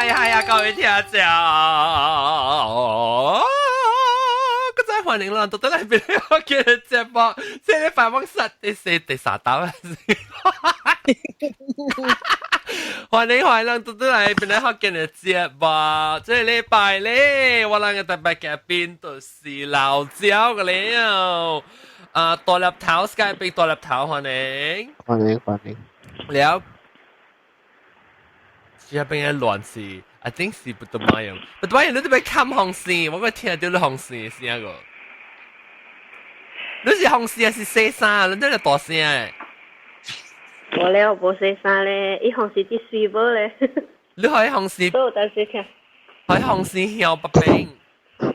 嗨嗨啊，各位聽眾，閣再歡迎咱倒轉來變福建的節目，這禮拜我實第四第三集啊！歡迎歡迎咱倒轉來變福建的節目，這禮拜咧，我咱的特別嘉賓就是老焦個了，啊，大粒頭 Skype 大粒頭歡迎，歡迎歡迎，了。這邊的亂是，I think 是不得嘛用，不得嘛用，你都欲冚風扇，我閣聽著你風扇的聲個。你是風扇還是洗衫？你這個大聲的。無咧，我無洗衫咧，伊風扇佇水無咧。你可以風扇。所以有當時聽。可以風扇響北邊。等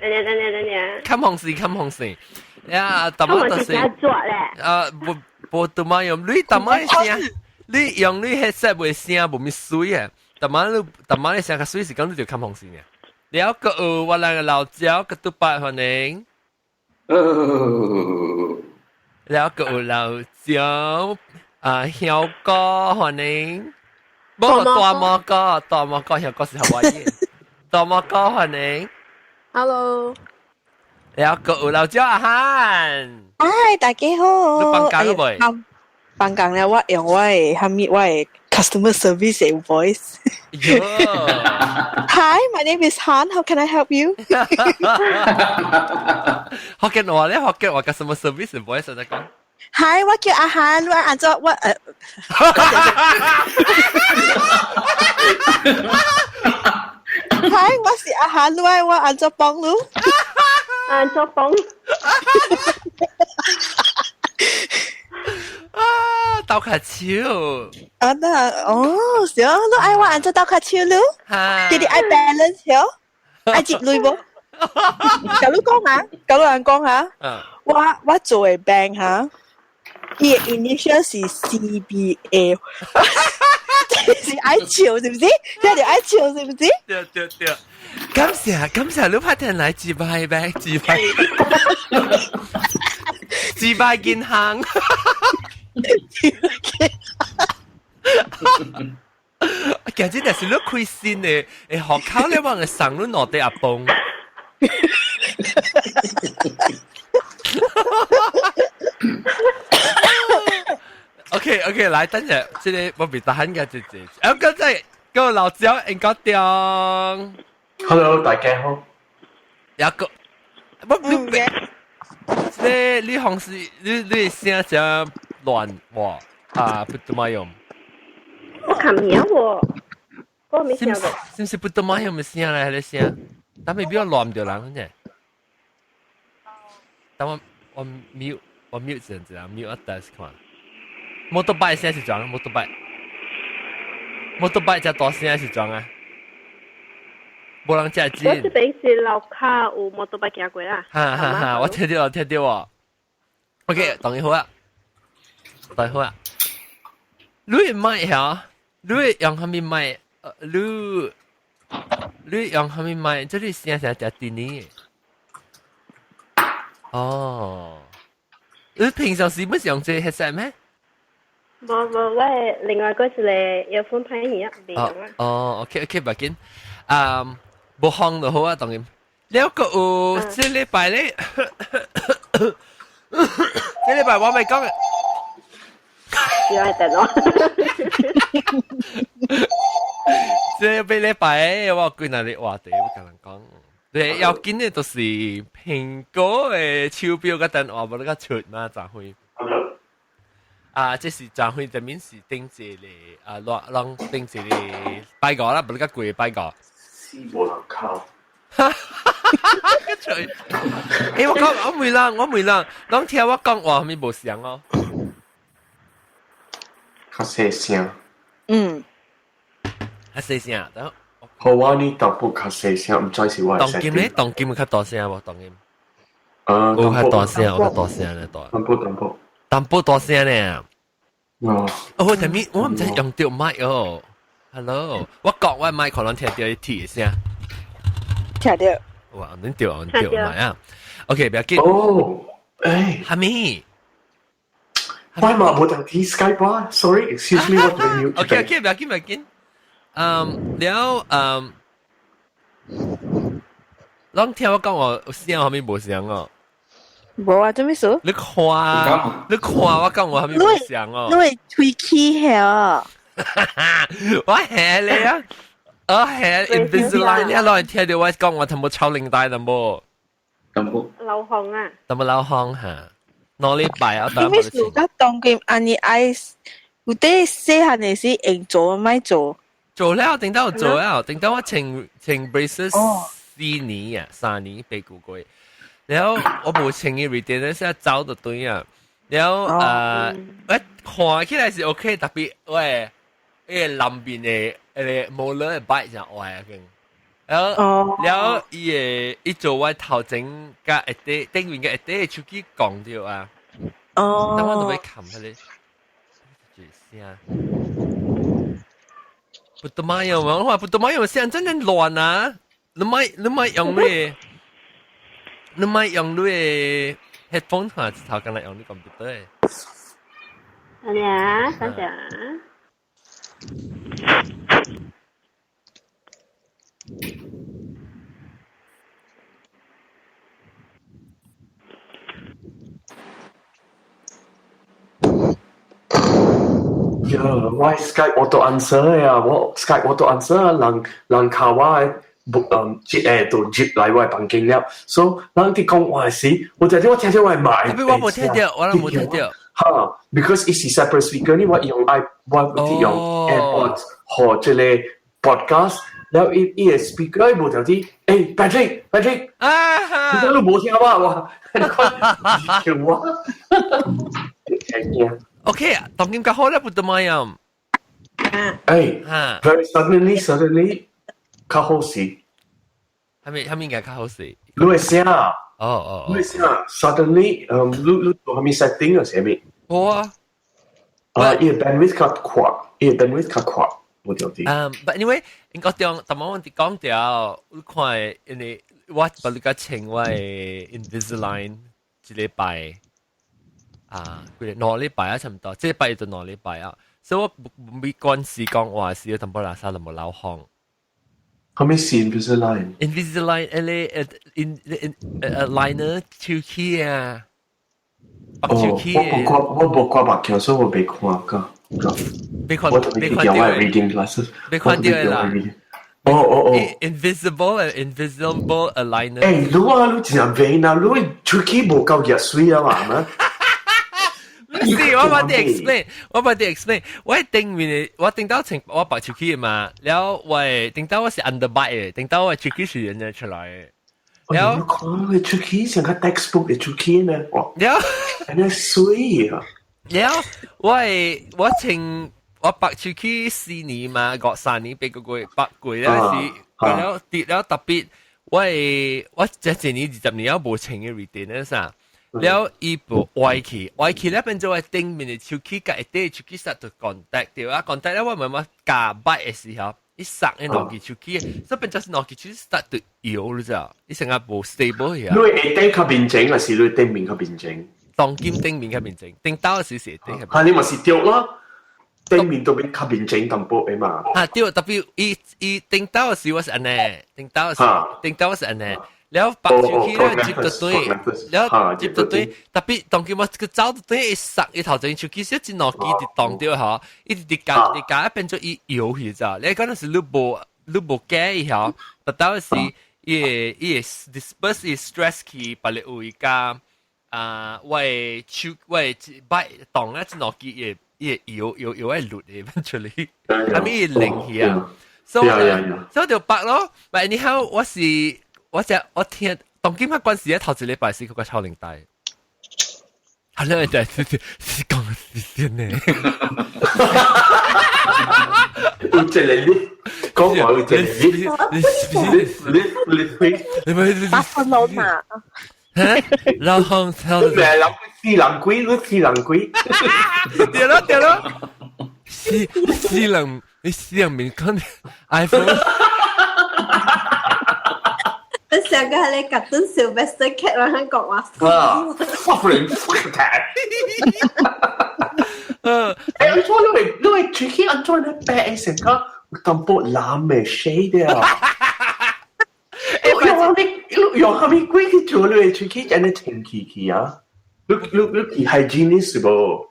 下等下等下。冚風扇冚風扇，呀，淡仔就是。啊，無無得嘛用，你淡仔聲。你用你 headset 袂聲無咪水啊？淡仔你淡仔你聲較水是講你就冚風扇爾。了閣有我咱个老焦閣拄擺歡迎。了閣有老焦啊，曉哥歡迎。無大毛哥，大毛哥曉哥是夏威夷。大毛哥歡迎。 Hello。了閣有老焦阿漢。嗨，大家好。你放假了未？放工了，我用我的蝦米我的 customer service 的 voice。 Hi, my name is Han. How can I help you? 福建話咧，福建話 customer service voice 在講。 Hi，我叫阿漢，我按怎我。Hi，我是阿漢，我按怎幫你？按怎幫？啊，鬥跤手。啊，那哦，是哦，你愛我按怎鬥跤手囉？記得愛 balance 喲，愛接鐳無？共你講下，共你人講下。我我做的 bank 哈，伊的 initial 是 CBA，是愛笑是毋是？這就愛笑是毋是？對對對，感謝感謝你拍電來自敗唄，自敗，自敗銀行。其實這是你開新的，欸，學校咧，我會送你兩塊阿崩。OK OK，來，等下，這個我別得閒嘅，這這，啊，剛才個老焦應該掉。 Hello，大家好。一個，我你別，這個你方式，你你聲真亂哇啊，不怎麼用。我看唔曉喎，我沒聽過。是毋是不怎麼用的聲來？彼个聲，但未必要亂著人，啫。等我我 mute 我 mute 一下，mute 一下看。摩托擺聲是怎？摩托擺，摩托擺遮大聲是怎啊？無人遮知。我這邊是樓跤有摩托擺行過啦。哈哈哈！我聽著，聽著喎。OK，當然好啊，當然好啊。你麥嚇？你用啥物麥？你你用啥物麥？這裡聲聲誠甜呢。哦，你平常時不是用這個 headset 咩？無無，我的另外嗰一個 earphone 歹去啊，袂用啊。哦，OK OK，無緊。啊，無放就好啊，當然。了閣有這禮拜咧，這禮拜我咪講。又係等我。這個禮拜我有幾若个話題欲共人講。對，要緊的就是蘋果的手錶佮電話無咧較出嘛，昨昏。啊，這是昨昏這面是頂一个啊，攏攏頂一個拜五啦，無咧較過拜五。死無人靠。哈哈哈！欸，我講我問人，我問人，攏聽我講話，啥物無聲哦？較細聲。嗯。較細聲，等。好啊，你淡薄較細聲，毋知是我。當今咧，當今有較大聲無？當今。啊，有較大聲，有較大聲咧，大。淡薄淡薄。淡薄大聲咧。哦。哦，啥物？我毋知用著麥哦。Hello，我講我麥可能聽著伊鐵聲。聽著。哇，恁著恁著麥啊。OK，不要緊。哦，欸。啥物？我嘛無當天 Skype 啊，sorry，excuse me，我沒 mute。 OK OK，不要緊不要緊。嗯，了嗯，攏聽我講我聲後面無聲哦。無啊，做咩事？你看，你看我講我後面無聲哦。你會吹氣嚇？我嚇你啊！我嚇 Invisalign，你攞嚟聽到我講我全部超領帶啦冇？咁冇流汗啊！有冇流汗嚇？2禮拜啊！做咩事？我當今按呢愛，有啲細漢的時會做莫做。做了，頂到做了，頂到我穿穿 braces 4年啊，3年8個月。然後我無穿伊 retainer 是走就對啊。然後我看起來是 OK，特別喂，伊個南邊的那個 molar 的 bite 就壞啊，然後伊個伊做我頭前佮下底頂面嘅下底手機講掉啊。哦。等我就欲冚彼個，聲。不得媽用啊！我話不得媽用聲真正亂啊！你莫用你，你莫用你 headphone 嚇，頭敢若用你 computer 的。等下，等下。呀，我 Skype auto answer 呀，我 Skype auto answer 人人卡我的接誒就入來我的房間了，所以人佇講話時，我就我聽到我買，特別我無聽到，我攏無聽到。哈，because 伊是 separate speaker 呢，我用 i 我用 AirPods 和這個 podcast，然後伊伊個 speaker 無條啲，誒 Patrick Patrick，啊，你都無聽我，我，你看，聽我，聽見。 OK 啊，當今較好咧，不得嘛樣。誒，very suddenly 較好勢。係咪應該較好勢？你會聲？哦哦，你會聲？Suddenly，你做啥物 setting 啊？啥物？無啊。啊，伊個 bandwidth 較闊，伊個 bandwidth 較闊，無條啲。But anyway，應該中，頭先我哋講掉，你看，因為我把你個穿我的 Invisalign 一禮拜。啊，幾2禮拜啊，差唔多，這禮拜就2禮拜啊，所以我沒關係講話是淡薄垃圾就無流汗。係咪是 Invisalign？ Invisalign，誒你 in aligner 手機啊，白手機。我無掛目鏡，所以我未看過。未看，我特別叫我 reading glasses，未看到啦。哦哦哦，invisible invisible aligner。誒，你啊，你真係啊，你手機無夠熱水啊嘛？唔是，我幫你 explain，我幫你 explain。我頂面，我頂到穿我白手機嘛，然後我頂到我是 underbite 的，頂到我手機是人出來的。然後你看你手機像個 textbook 的手機呢，哇！然後按呢媠啊！然後我穿我白手機4年嘛，個3年8個月8個月咧是，然後跌了特別，我這一年20年我無穿嘅 retainer 啥。了伊部歪去，歪去咧變做我頂面的手機佮下底手機實就 contact 對啊，contact 咧我慢慢加擺的時候，伊塞那兩支手機，所以變做是兩支手機實就搖你知道，伊成個無 stable 去啊。你下底較面前，還是你頂面較面前？當今頂面較面前，頂到時是下底。哈，你嘛是對咯，頂面都變較面前淡薄的嘛。啊對，特別伊伊頂到時我是按呢，頂到時頂到是按呢。了白手機咧接到對，了接到對，特別當佢我個走到對，一塞伊頭前手機小一兩支就當掉嗬，一直直加直加變做伊搖去咋？你講那是你無假伊嗬，但到時伊會伊會 disperse 伊 stress 去別個位加啊，我的手我的擺當啊一兩支伊會伊會搖搖搖會落的變出嚟，係咪靈去啊？所以所以就白咯。但你好，我是。我只我聽當今仔關時咧，頭一禮拜是佢個超齡帶，係咧就是是講是真的。有一個你講話有一個你你你你你八分老嘛？然後咩人死人鬼，你死人鬼。對咯對咯，死死人你死人面講 iPhone。你上個係你夾到 Sylvester Cat 喺香港話。啊！fucking fuck that！誒，安怎你會你會出去安怎你白成個淡薄藍的 shade 啊。用啥物？用啥物鬼去做你的喙齒按呢清氣去啊？你你你去 hygienist 無？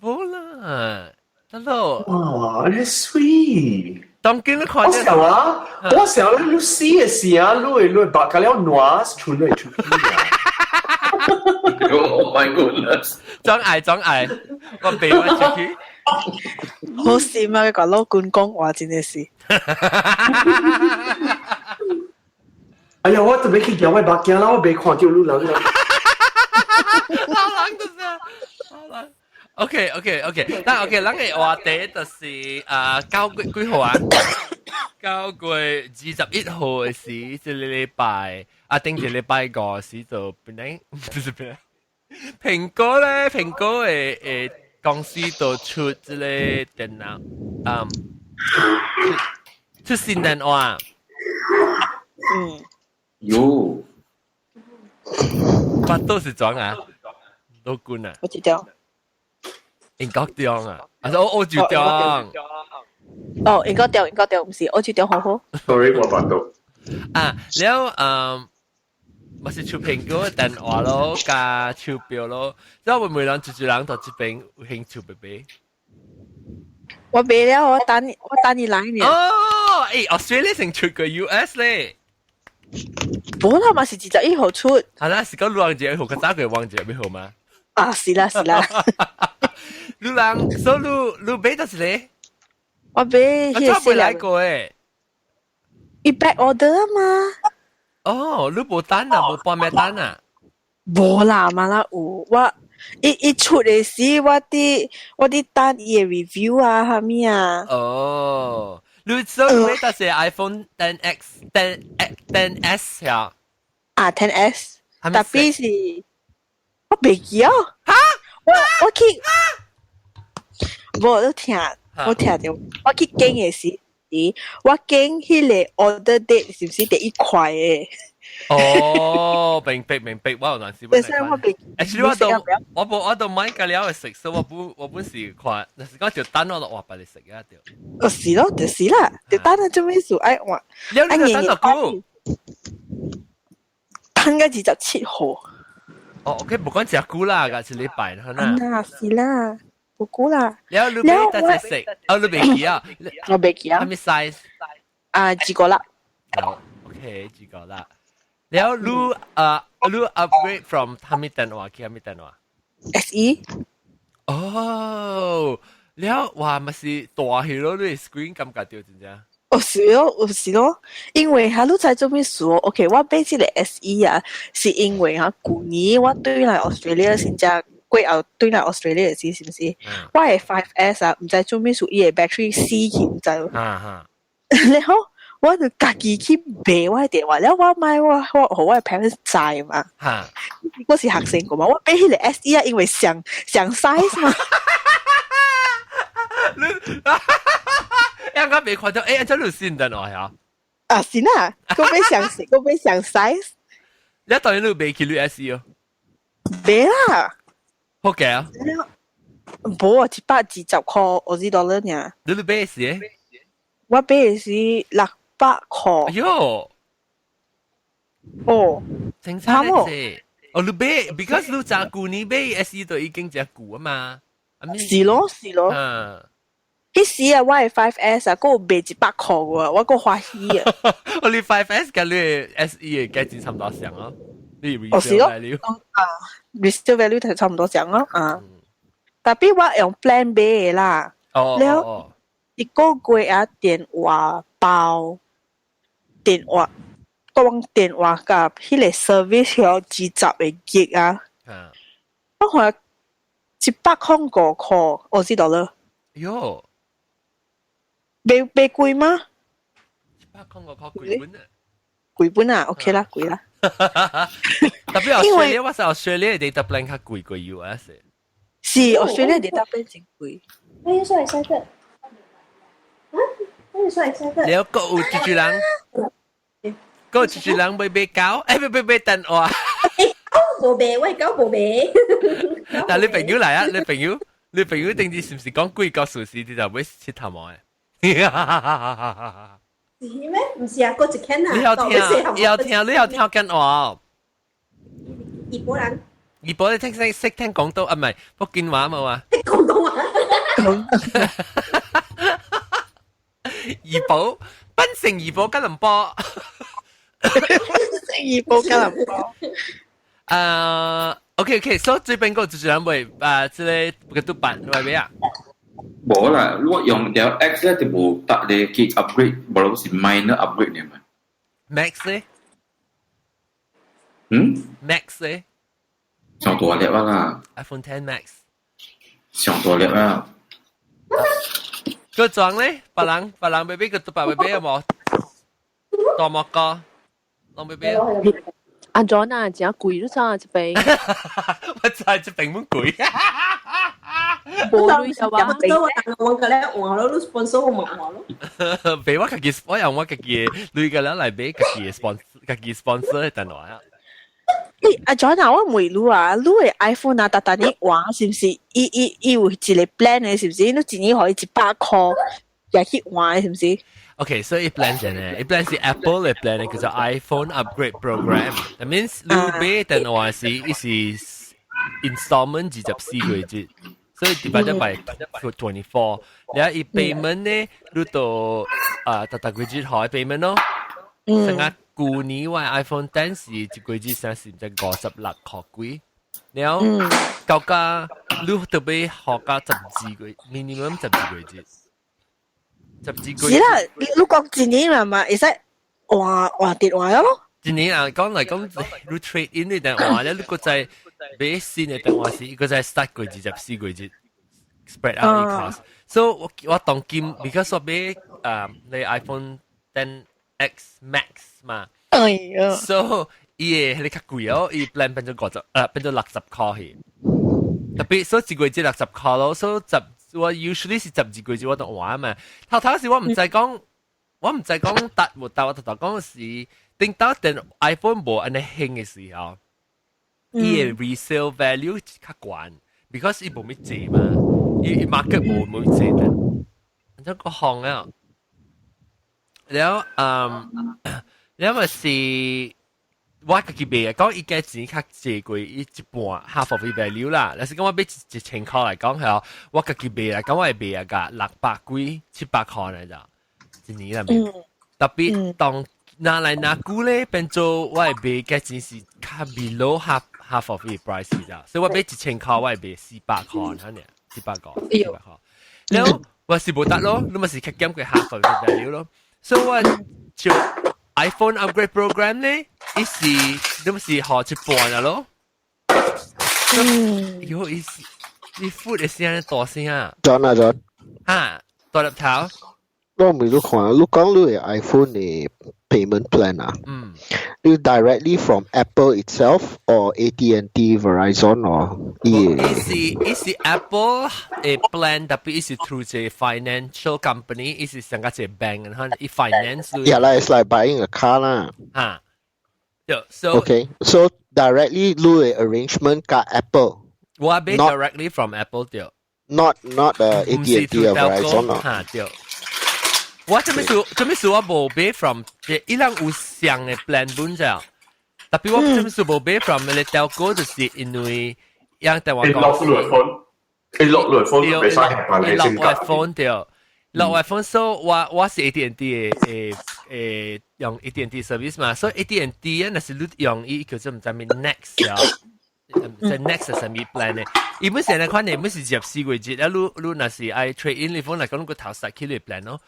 無啦，大佬。哇，你媠！當今你看我想啊，我想咧，你死的時啊，你會你會白個了暖出來出去啊！ Oh my goodness！裝愛裝愛，我俾我出去。好笑啊！個老官講話真的是。哎呀，我特別去叫我目鏡啦，我未看到你人啦。老人就是老人。OK OK OK，但 OK，咱的話題就是啊，9月幾號啊？9月21號的時，這個禮拜啊，頂一禮拜五時就本來不是本來，蘋果咧，蘋果的的公司就出這個電腦，嗯，出新電話。嗯。喲。巴肚是怎啊？老君啊？我知道。英國中啊，還是澳洲中？哦，英國中，英國中，毋是澳洲中好好。 Sorry，我巴肚。啊，了嗯，嘛是出蘋果電話咯，加手錶咯，之後會唔會人一一人到這邊有興趣買買？我買了，我等我等你來呢。哦，欸，Australia 先出過 US 咧。無啦，嘛是21號出。係啦，是講兩節號，較早過往節要號嗎？啊，是啦是啦。你人，所以你你買到是咧？我買我早未來過誒。伊 back order 嘛。哦，你無等啊，無半暝等啊？無啦，嘛啦有我伊伊出的時，我佇等伊的 review 啊，啥物啊。哦，你所以買到是 iPhone 10X、10 10S 呀？啊，10S，特別是我袂記哦。哈？我我去，無你聽，我聽著，我去揀的時，我揀彼個 order date 是毋是第一塊的？哦，明白明白，我有陣時會。我袂。 Actually 我都我無我都買個了會食，所以我本是看，若是講就等我就話俾你食啊對。哦，是咯，就是啦，就等啊做咩事愛換？你你等多久？等個27號。哦，OK，無講誠久啦，個一禮拜啦，啊，是啦，無久啦。了你買得一食，哦，你袂記啊？我袂記啊。啥物 size？啊，二個啦。好，OK，二個啦。了你啊，你 upgrade from 啥物電話去啥物電話？SE。哦，了哇，嘛是大去咯，你 screen 感覺到真正。哦，是咯，有是咯，因為哈，你知做咩事哦？OK，我買這個 SE 啊，是因為哈，舊年我轉來 Australia 先至過後轉來 Australia 時，是毋是？我的 5S 啊，毋知做咩事，伊的 battery 死去，毋知。然後我就家己去賣我的電話，了我買我我予我的 parents 知嘛。我是學生過嘛，我買彼個 SE 啊，因為相相 size 嘛。你，應該未看到，欸，這你新電話呀？啊，是啦，閣買相閣買相 size。你當然你賣去你 SE 哦。賣啦。好價啊？無啊，120塊澳紙 dollar 爾。你你買時？我買的是600塊。哎喲！哦，正常咧。哦，你買，because 你誠舊年買 SE 都已經誠舊啊嘛。是咯，是咯。嗯。彼時啊，我的 5S 啊，閣有賣100塊喎，我閣歡喜啊。哦，你 5S 佮你 SE 的價錢差不多相哦。你哦，是咯。啊，resale value 就差唔多相咯，啊。特別我用 plan 買的啦。哦。了一個月啊，電話包電話，當電話佮彼個 service 有20個 gig 啊。我看105塊澳紙 dollar。喲。袂袂貴嗎？105塊幾本啊？幾本啊？OK 啦，貴啦。特別 Australia，我是 Australia data plan 較貴過 US。是 Australia data plan 真貴。我要說下個。啊？我要說下個。了閣有一一人，閣有一一人欲買狗，欸，欲買買電話。無買，我狗無買。嗱，你朋友來啊？你朋友，你朋友頂次是毋是講貴國事實，你就欲𨑨迌毛的？是咩？唔是啊，嗰一間啊。你有聽？你有聽？你有聽緊我？怡保人。怡保你聽識識聽廣東啊？唔係福建話冇啊？識廣東話。怡保，檳城怡保吉隆坡。檳城怡保吉隆坡。 OK OK，所以這邊個就是兩位啊，這個個都辦來未啊？無啦，我用條 X 咧就無得你去 upgrade，無論是 minor upgrade 呢嘛。 Max 咧？嗯？Max 咧？上大粒啊啦！iPhone 10 Max。上大粒啊！個裝咧，別人別人 baby 個都白 baby 有冇？大莫哥，攏 baby。阿 John 啊，真貴都真這邊。我知這邊滿貴。無鐳就話。我個咧換咯，你 sponsor 我咪換咯。俾我自己，我用我自己鐳個了來買自己 sponsor，自己 sponsor 的電話啊。欸，阿 John 啊，我問你啊，你的 iPhone 啊，逐逐年換是毋是？伊伊伊有一個 plan 的，是毋是？你一年予伊100箍，也去換的，是毋是？ Okay, so 伊 plan 是呢，伊 plan 是 Apple 的 plan 叫做 iPhone Upgrade Program。That means 你買電話是伊是 installment 24個月，所以 divided by 24。然後伊 payment 呢，你就啊，逐逐個月予 payment 咯。成個舊年我 iPhone 10是一個月先是唔知56塊幾，然後到家你特別學加十二個月，minimum 十二個月。十二個月。是啦，你講一年嘛嘛，會使換換電話咯。一年啊，講嚟講，你 trade in 你電話咧，你閣再買新的電話時，伊閣再 start 過24個月 spread out 啲 cost。So 我我當今，because 我買啊你 iPhone 10 X Max 嘛。哎呀。 So 伊個彼個較貴哦，伊 plan 變做50，變做60塊去。特別所以一個月六十塊咯，所以十我 usually 是12個月我都換嘛。頭頭時我毋知講，我毋知講達無達，我頭頭講是頂到電 iPhone 無按呢興的時候，伊的 resale value 較懸，because 伊無咩濟嘛，伊伊 market 無無濟的。這個行啊，然後嗯，然後是。我家己賣啊，講伊價錢較濟過伊一半 half of the value 啦。若是講我買1000塊來講係，我家己賣啊，講我會賣啊價600幾700塊來咋，一年啦賣。特別當拿來拿久咧，變做我會賣價錢是較 below half of the price 咋，所以我買一千塊，我會賣400塊，哈呢，400個，400塊。然後我是無得咯，你咪是較減過 half of the value 咯，所以我就 iPhone upgrade program 咧，伊是你咪是學一半啊咯。嗯，喲，伊是你付的聲大聲啊。 John 啊 John，哈，大粒頭。我問你看，你講你的 iPhone 的 payment plan 啊？嗯。你 directly from Apple itself or AT&T, Verizon or 伊是伊是 Apple 的 plan，特別伊是 through 一個 financial company，伊是上個一個 bank，然後伊 finance。 Yeah 啦，it's like buying a car 啦。哈。對，so Okay, so directly 你的 arrangement 佮 Apple。我買 directly from Apple 對。 Not AT&T or Verizon 咯。哈對。我做咩事做咩事我無買 from 伊人有上的 plan 本啫，特別我做咩事無買 from 那個 telco，就是因為樣電話講。落來 phone，伊落來 phone 袂使辦伊落我 phone 對，落我 phone，所以我我是 AT&T 的誒誒用 AT&T service 嘛，所以 AT&T 啊，若是你用伊叫做毋知咩 Next 啊，即 Next 係啥物 plan 咧？伊本身來看呢，本是24個月，啊，你你若是愛 trade in 你 phone 來講，你個頭實起你 plan 咯。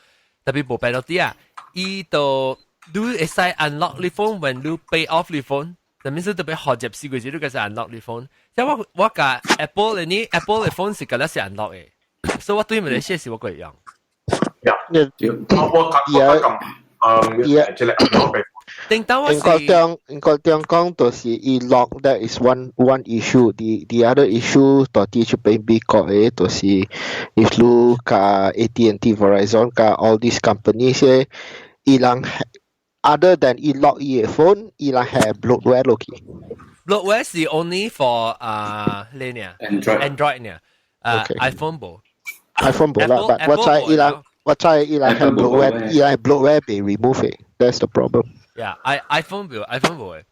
特別無 penalty 啊，伊就你會使 unlock 你 phone when 你 pay off 你 phone，特別是特別學習四個月，你開始 unlock 你 phone。即我我共 Apple 的呢，Apple 的 phone 是個是 unlock 的，所以我對馬來西亞是我個用。呀，我我我咁，嗯，這個 unlock 的。頂到我英國中英國中講就是伊 lock that is one issue. The other issue 到底出邊美國的就是 if 你佮 AT&T Verizon 佮 all these companies 咧，伊人 other than 伊 lock 伊的 phone，伊人還 bloatware 落去。 Bloatware 是 only for 啊呢呢 Android Android 呢，啊 iPhone 無 iPhone 無啦，but 我知伊人。我知伊來係 bloatware，伊來 bloatware 被 remove 嘅，that's the problem。 Yeah, i iPhone 無，iPhone 無嘅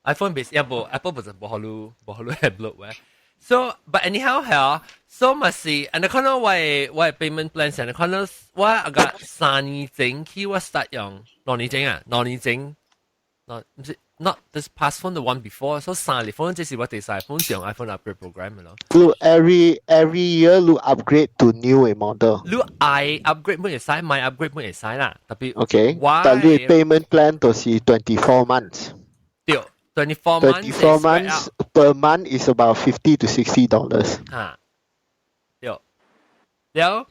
，iPhone 別也無 Apple 不是無予你無予你係 bloatware。So, but anyhow 係啊，so 嘛是，and 可能我 payment plan 上，可能我個3年前起我 start 用兩年前啊，兩年前，no 毋是 not this past phone, the one before, so 三個 phone 這是我第三 phone 用 iPhone upgrade program 咯。你 every year 你 upgrade to new 嘅 model。你愛 upgrade 會使，莫 upgrade 會使啦，特別 OK，但你 payment plan 就是 24 months。對，24 months。 24 months per month is about $50 to $60。嚇，對，了。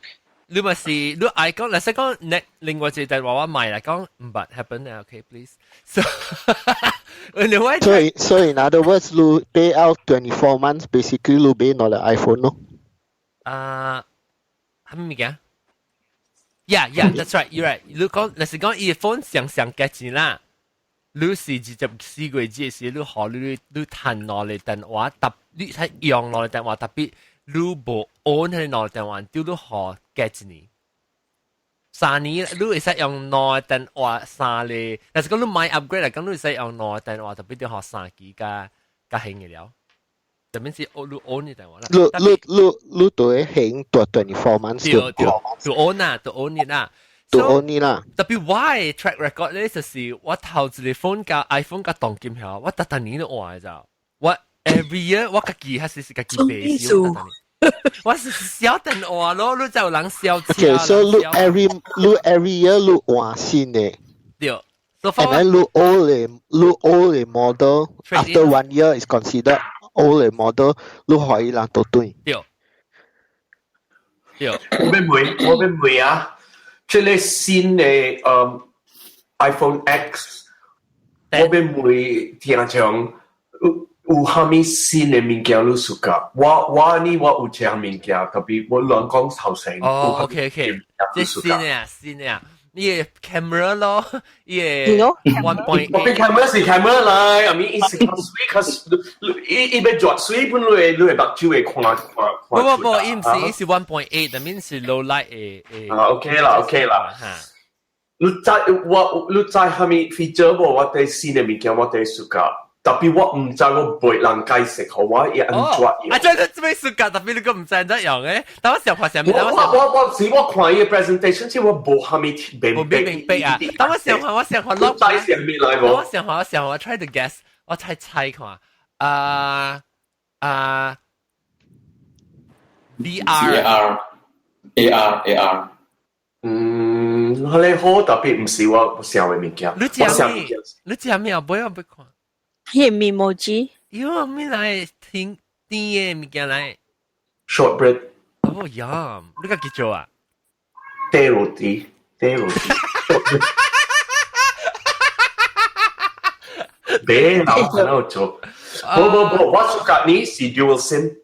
你咪是你愛講，例如講，你另外一個電話我買嚟講，毋捌 happen 啊，OK please。So 另外，所以 in other words，你 pay out 24 months, basically 你買兩個 iPhone 咯。啊，係咩物件？Yeah, that's right. You're right. 你講，若是講伊 phone 上上價錢啦，你是24個月這時，你予你你趁兩個電話，特你睇用兩個電話，特別你無 own 彼兩個電話，丟你予加一年。3年你會使用兩個電話三個，但是講你買 upgrade 嚟講，你會使用兩個電話，特別你予三支加加興嘅了。特別是你 own 嘅電話啦。你你你你都會還多 24 months。對對，都 own 啊，都 own 嘅啦。都 own 啦。特別我嘅 track record 咧，就是我頭一個 phone 加 iPhone 加當今後，我逐逐年都換嘅，我 every year 我家己還是是家己買。我是小電話咯，你就有人燒車。 Okay, so 你 every year 你換新嘅。對。 And then 你 old 嘅 model after one year is considered old 嘅 model，你可以人都對。對。對。我欲問，我欲問啊，這個新嘅iPhone X，我欲問聽眾有有啥物新嘅物件你 suka？我我呢我有這項物件，特別我亂講頭先。哦，OK，這新嘅啊，新嘅啊，伊個 camera 咯，伊個 1.8。我變 camera 是 camera 啦，I mean 伊是較水較，伊伊欲抓水本你會你會目睭會看看看。不不不，伊毋是，伊是 1.8，但 mean 是 low light 嘅嘅。啊，OK 啦，OK 啦。你知我你知啥物 feature 無？我對新嘅物件我對 suka。特別我毋知我袂人解釋，予我會按怎用。啊，這這欲 suka，特別你閣毋知按怎用誒？但我想看啥物？我我我是我看伊個 presentation，是我無啥物明白。明白啊！但我想看，我想看，你知啥物來無？我想看，我想我 try to guess，我猜猜看，啊啊，VR AR AR AR 嗯，彼個好特別，毋是我想的物件。你知咩？你知咩？不要不看。彼個面膜機。喲，咩來聽甜的物件來？Shortbread。哦，yum！你家己做啊？茶螺絲，茶螺絲。別老喺度做。不不不，我 suka 呢是 dual SIM。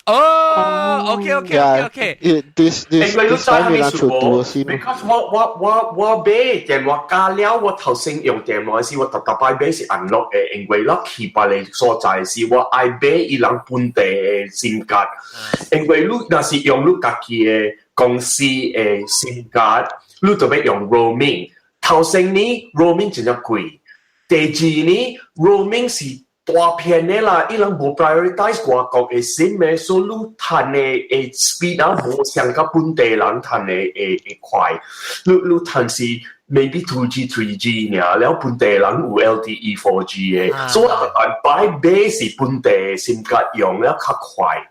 哦，OK。 This this time 你做 dual SIM。 Because 我我我我買電話加了，我頭先用電話時，我逐逐擺買是 unlock 的，因為我去別个所在時，我愛買伊人本地的 SIM 卡。因為你若是用你家己的公司的 SIM 卡，你就欲用 roaming。頭先呢 roaming 真正貴，第二呢 roaming 是大片的啦，伊人無 prioritize 外國的 SIM 的，所以你趁的的 speed 啊，無像佮本地人趁的會會快。你你趁是 maybe 2G 3G 爾，了本地人有 LTE 4G 的，所以我擺買是本地的 SIM 卡用了較快。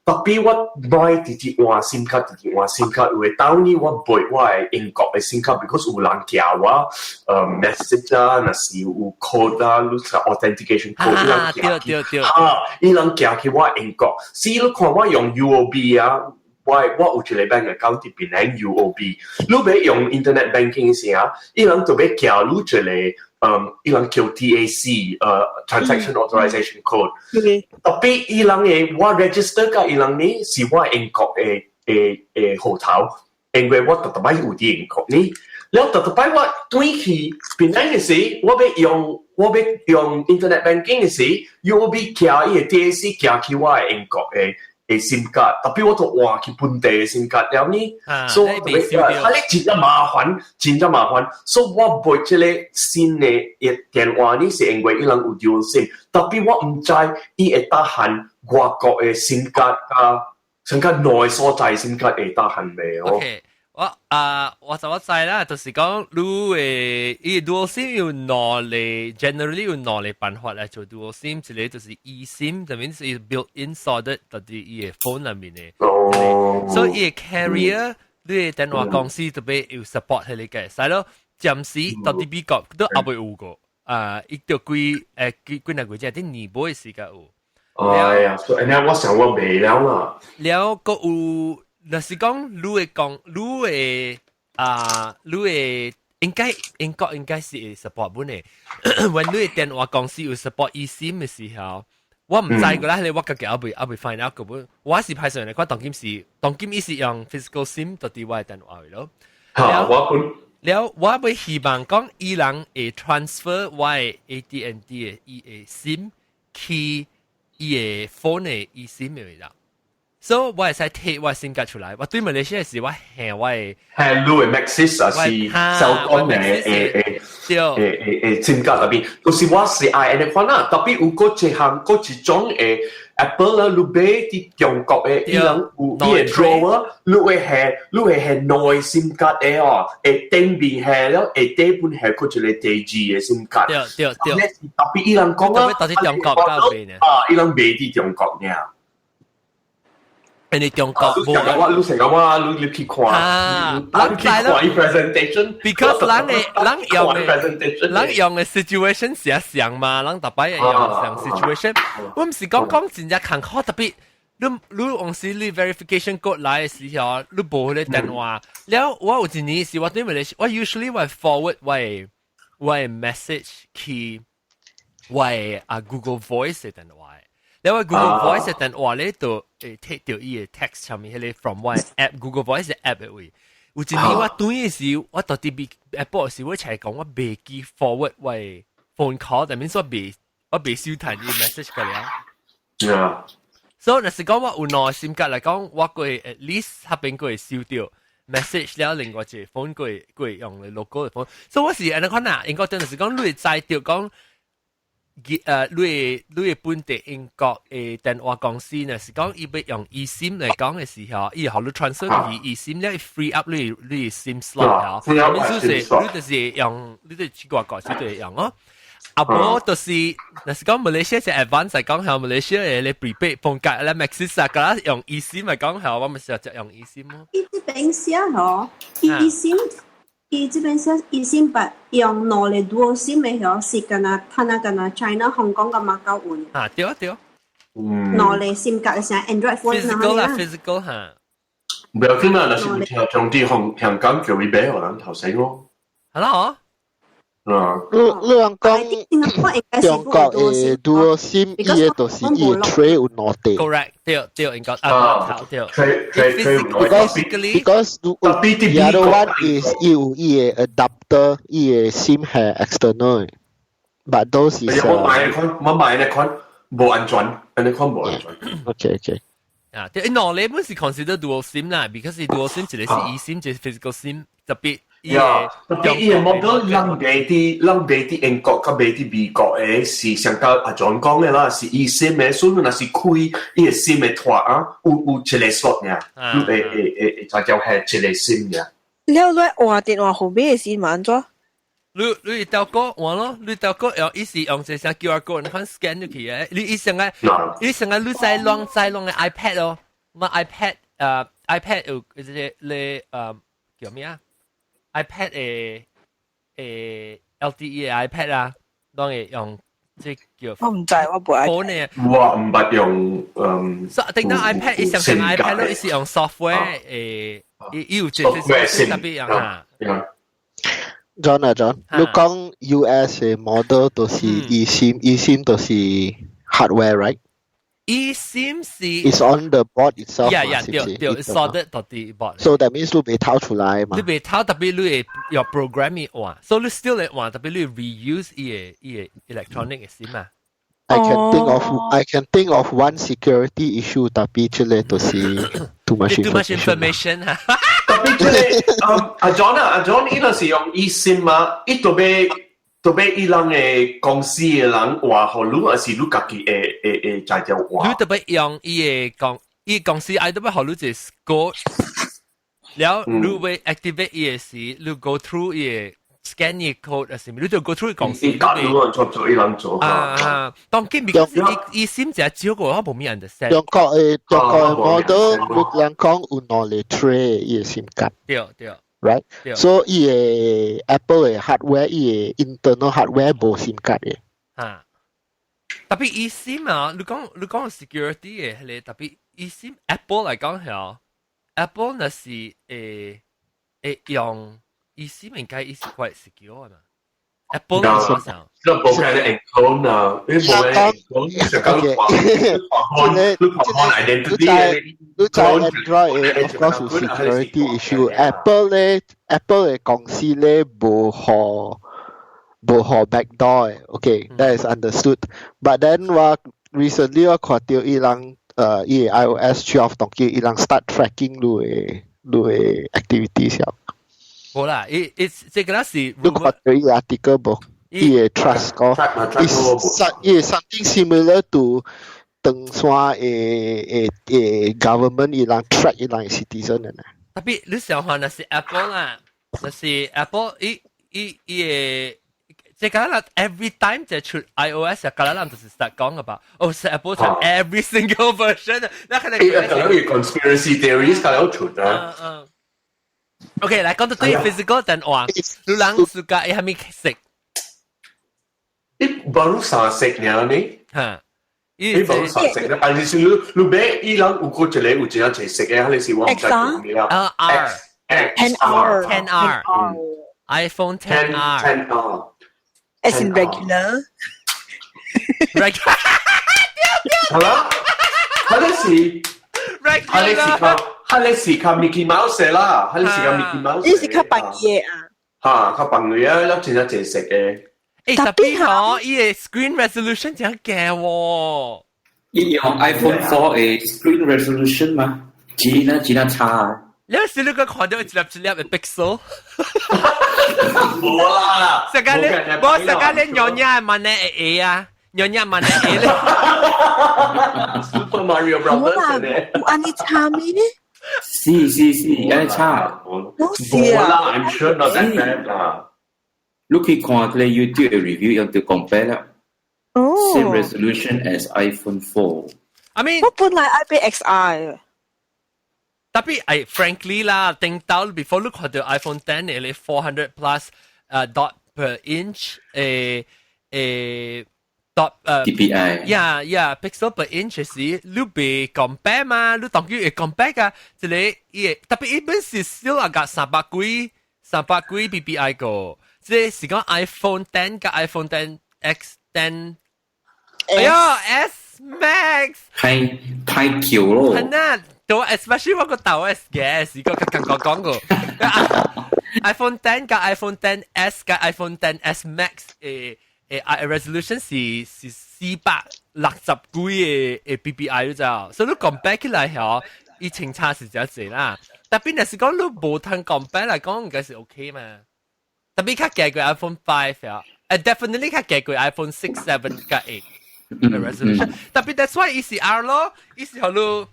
特別我買直直換 SIM 卡，直直換 SIM 卡，有的當年我買我的英國的 SIM 卡，because 有人寄我message 啊，若是有 code 啊，你是 authentication code，伊人寄去，哈，伊人寄去我英國。是你看我用 UOB 啊，我我有一個 bank account 佇檳城 UOB，你欲用 internet banking 時啊，伊人就欲寄你一個。伊人叫 TAC，transaction authorization code。特別伊人的我 register 佮伊人呢是我英國的的的戶頭，因為我逐逐擺有佇英國呢。了逐逐擺我轉去檳城的時，我欲用我欲用 internet banking 的時，UOB 寄伊的 TAC 寄去我的英國的的的 SIM 卡，特別我就換去本地的 SIM 卡了呢，所以我特別啊，你真正麻煩，真正麻煩，所以我買這個新的電話呢，是因為伊人有 dual SIM，特別我毋知伊會當含外國的 SIM 卡佮上較內所在 SIM 卡會當含袂哦。 OK，我啊，我就我知啦，就是講你的伊 dual SIM 有兩個，generally 有兩個辦法來做 dual SIM，一個就是 eSIM，就 means 是 built in 鎖得到佇伊的 phone 內面的。所以伊的 carrier，你的電話公司特別有 support 彼個嘅，使咯，暫時到佇美國都猶未有過，啊，伊著幾若個月，佇年尾時間有。哎呀，所以我想我袂了啦。了，閣有。若是講你會講，你會啊，你會應該英國應該是會 support 本的。when 你的電話公司有 support eSIM 的時候，我毋知個啦，我家己猶未 find out 個本。我是歹勢來看，當今是當今伊是用 physical SIM 到佇我的電話咯。嚇，我本了，我欲希望講伊人會 transfer 我的 AT&T 的伊的 SIM 去伊的 phone 的 eSIM 的啦。所以我會使提我 SIM 卡出來，我對馬來西亞時我下我的係你的 Maxis 啊是小講的SIM 卡特別，就是我是愛按呢款啦，特別有閣一項閣一種的 Apple 啦，你買佇中國的，伊人有伊的 drawer，你會下兩個 SIM 卡的哦，會頂面下了，下底本下閣一個第二個 SIM 卡。對對對。特別伊人講啊，到佇中國到邊呢？啊，伊人賣佇中國爾。因為中國無，我你成個我你去看，啊，人去看伊 presentation。 because 人用的situation 是像嘛，人逐擺會用像 situation。我毋是講講真正艱苦，特別你往時你 verification code 來的時候，你無彼個電話。了我有一年是我對馬來西亞，我 usually 我 forward 我的 message 去我的啊 Google Voice 的電話。了我 Google Voice 的電話咧，就會提著伊的 text 上面彼個 from 我 app Google Voice 的 app 的位。有一年我轉的時，我到佇 Apple 時，我才講我袂記 forward 我的 phone call，但免說我袂收彈伊 message 過了。 所以若是講我有兩 SIM 卡來講，我會 at least 彼邊閣會收著 message 了，另外一個 phone 閣會用的 local 的 phone。所以我是按呢款啊，英國真就是講你會知著講，你的本地英國的電話公司呢，是講伊欲用 eSIM 來講的時候，伊予你 transfer 去 eSIM 咧，free up 你 SIM slot 嚇，意思是你就是用，你就去外國時就會用哦。啊無就是，若是講馬來西亞是 advance 來講，係馬來西亞的咧 prepaid 風格咧 Maxis 啊，佮用 eSIM 來講，係我們是就用 eSIM 咯。伊這邊寫嗬，eSIM，伊這邊寫 eSIM，但用兩個 dual SIM 的嗬，是敢若睇下敢若 China、香港佮馬九有。啊，對啊對。兩個 SIM 卡是 Android phone。 physical 啦，physical 嚇。唔要緊啦，若是有聽眾佇香港叫伊買予人頭先咯。係啦嗬。啊！你人講中國的 dual SIM，伊的就是伊的 tray 有兩塊。 Correct，對對，應該啊，對。 tray tray Because the other one is 伊有伊的 adapter，伊的 SIM 係 external 的，but those is 我買那款無安全，那款無安全。 OK。啊，對，兩個本是 consider dual SIM 啦，because dual SIM 一個是 eSIM，一個是 physical SIM，特別。呀，特別伊個 model 人賣佇英國佮賣佇美國的是上較阿 John 講的啦，是 eSIM 的，所以若是開伊個 SIM 的脫啊，有一個 slot 爾，你會才叫係一個 SIM 爾。了你換電話號碼的時嘛按怎？你透過換咯，你透過用伊是用這啥 QR code，你看 scan 入去的，你伊上個你上個你在攏在攏的 iPad 哦，嘛 iPad 有這個咧叫咩啊？iPad 的 LTE 的 iPad 啊，攏會用這叫。我毋知，我無愛。 phone 的。我毋捌用。所以頂到 iPad 伊上上 iPad 咯，伊是用 software 伊有這這特別樣啊。 John 啊 John，你講 US 的 model 都是 eSIM，eSIM 都是 hardware right？ eSIM 是 It's on the board itself。 Yeah，對對，soldered 到佇 board。 So that means 你袂偷出來嘛？你袂偷，特別你會用 programming 換，所以你 still 會換，特別你 reuse 伊的 electronic 的 SIM 啊。I can think of one security issue, tapi 這個就是 too much too much information。 information 哈。 Tapi 這個阿 John 啊，阿 John 伊若是用 eSIM 嘛，伊都欲都欲伊人的公司的人話，予你，還是你家己會會會才條換？你特別用伊的公，伊公司愛特別予你一個 code，了你會 activate 伊的時，你 go through 伊的 scan 伊 code 還是你就 go through 公司。伊教你做做伊人做。啊啊，當今 because 伊 eSIM 只少個我無咩 understand。中國的 model，你人講有兩個 tray 伊的 SIM 卡。對對。 Right? So 伊的 Apple 的 hardware，伊的 internal hardware 無 SIM 卡的。啊。Tapi eSIM 啊，你講 security 的彼個，tapi eSIM Apple 來講係 Apple 若是會會用 eSIM 應該伊是 quite secure 嘛。Apple 嚟講，你無看你 enclone 啊，你無 enclone 就講你看你看 identity。你在 Android 的 of course 有 security issue。Apple 咧，Apple 的公司咧無予無予 backdoor 的，OK，that is understood。But then 我 recently 我看到伊人伊的 iOS 12當機伊人 start tracking 你的 activities 了。無啦，伊伊這個是你看到伊 article 無？伊的 trust 個，伊 something similar to 長山的的的 government 伊人 track 伊人 citizen 的。 Tapi 你想看，若是 Apple 啦，若是 Apple 伊伊伊的。這個啦，every time 就出 iOS 啊，個人就是 start 講個吧。哦，是 Apple 出 every single version，那可能。誒，可能有 conspiracy theories 可能出啊。嗯嗯。OK，來講到對 physical 電話，你人 suka 伊係咪色？伊 baru 三色爾呢？嚇。伊 baru 三色咧，但是你你買伊人有個一個有一個一色的，還是我毋知叫咩啦？啊 R X 10R 10R iPhone 10R 10R As in regular。 Regular。係啦，佢哋是 regular，佢哋是較 Mickey Mouse 啦，佢哋是較 Mickey Mouse。你是較扮嘢啊？嚇，較扮嘢啊，粒真正濟色的。誒，tapi 嗬，伊个 screen resolution 真驚喎。伊用 iPhone 4的 screen resolution 嘛，真啊真啊差。你是你個看到一粒一粒的 pixel？無啦，成個你，無成個你娘娘問你會啊，娘娘問你會咧。 Super Mario Brothers 咧。有按呢差咩呢？是是是，按呢差。冇事啊。無啦，I'm sure not that bad 啦。你去看這個 YouTube 的 review，用就 compare 啦。哦。 Same resolution as iPhone 4。 I mean，我本來愛買 XR。 Tapi 哎，frankly 啦，頂到 before 你看到 iPhone 10 的咧 400 plus dot per inch 誒誒 dot DPI。 Yeah，pixel per inch 時，你袂 compare 嘛？你當佢會 compare 噶，這個伊 tapi 伊本是少啊個三百幾三百幾 PPI 個，這個是講 iPhone 10佮 iPhone 10 X 10，哎呀 S Max，太太久咯。係啊。到 especially 我個豆 S 嘅，是個更講講過。iPhone 10佮 iPhone 10 S 佮 iPhone 10 S Max 誒誒 resolution 是是460幾个誒 PPI 就，所以你 compare 起來嗬，伊清差是真濟啦。Tapi 若是講你無通 compare 來講，應該是 OK 嘛。Tapi 較低過 iPhone 5 啊，誒 definitely 較低過 iPhone 6、7佮8 resolution。Tapi that's why 伊是 R 咯，伊是予你。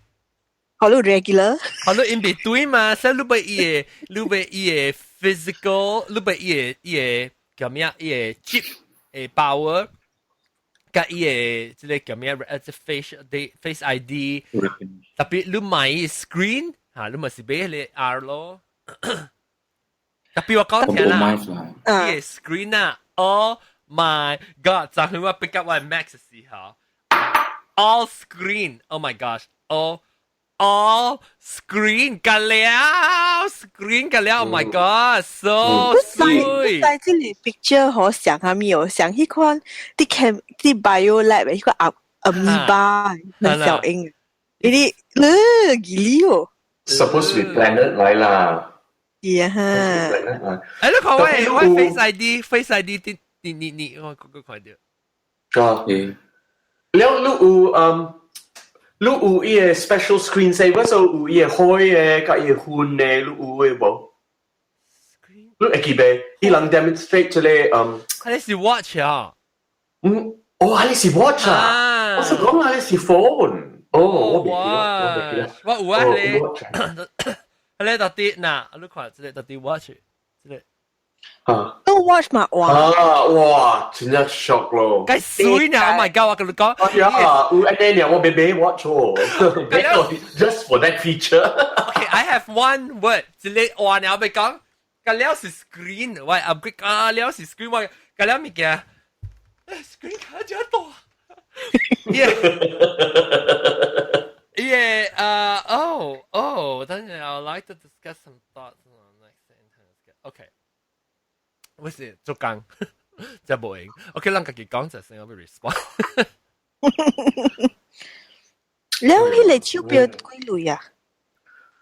予你 regular，予你 in between 嘛，所以你欲伊个，你欲伊个 physical，你欲伊个伊个叫咩？伊個 chip 的 power，佮伊個這個叫咩？這 face ID，tapi 你買 screen 嚇，你咪是買彼個 R 咯。Tapi 我講聽啦，伊個 screen 啊，Oh my God！昨昏我 pick up 我 Max 的時候，all screen，Oh my gosh，all all screen 個了，screen 個了，Oh my God，so 媠。在這裡 picture 好像啥物哦，像彼款啲 chem 啲 bio lab 的彼個 amoeba 那小英，呢啲你吉利哦。 Supposed to be planet 來啦。是哈。哎，你看我我 Face ID，Face ID 啲你你你我個個看到。啊。了你有你有伊個 special screen saver，所以有伊個開嘅，佮伊個昏嘅，你有嘅無？你會記袂？伊人 demonstrate 這個佢是 watch 啊？嗯，哦，係是 watch 啊？我是講係是 phone。哦，我袂記得，我袂記得。我有啊，你，你到底嗱，你看這個到底 watch，這個。啊！都 watch 嘛哇！啊哇，真正 shock 咯！該水呢！Oh my god！我跟你講，哎呀，有按呢我欲買 watch 哦，just for that feature。 Okay, I have one word，這個話你後邊講，個了是 screen，我 upgrade 個了是 screen，我個了物件，screen 卡真大。Yeah. Yeah, oh, 等陣 I'd like to discuss some thoughts on next internet. Okay. 我是做工，真無閒。OK，咱家己講就先，我欲 respond。了，彼個手錶幾鐳啊？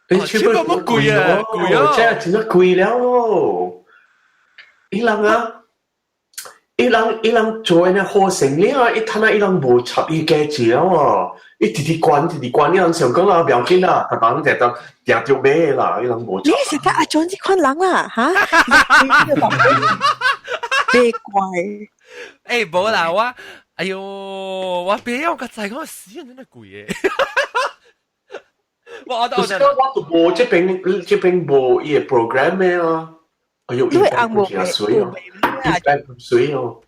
欸，手錶冇貴啊，貴啊，真係真係貴了咯。伊人啊，伊人做呢好生意啊，伊趁啊，伊人無插伊價錢哦，伊直直關直直關，伊人想講啊，不要緊啦，逐人就當定著買啦，伊人無。你是睇阿 John 這款人啦，嚇？別怪。欸，無啦，我，哎喲，我別我個仔講死人真係貴嘅。我我我我都無這邊這邊無伊個 program 嘅啊。哎喲，因為紅無水哦，伊水哦。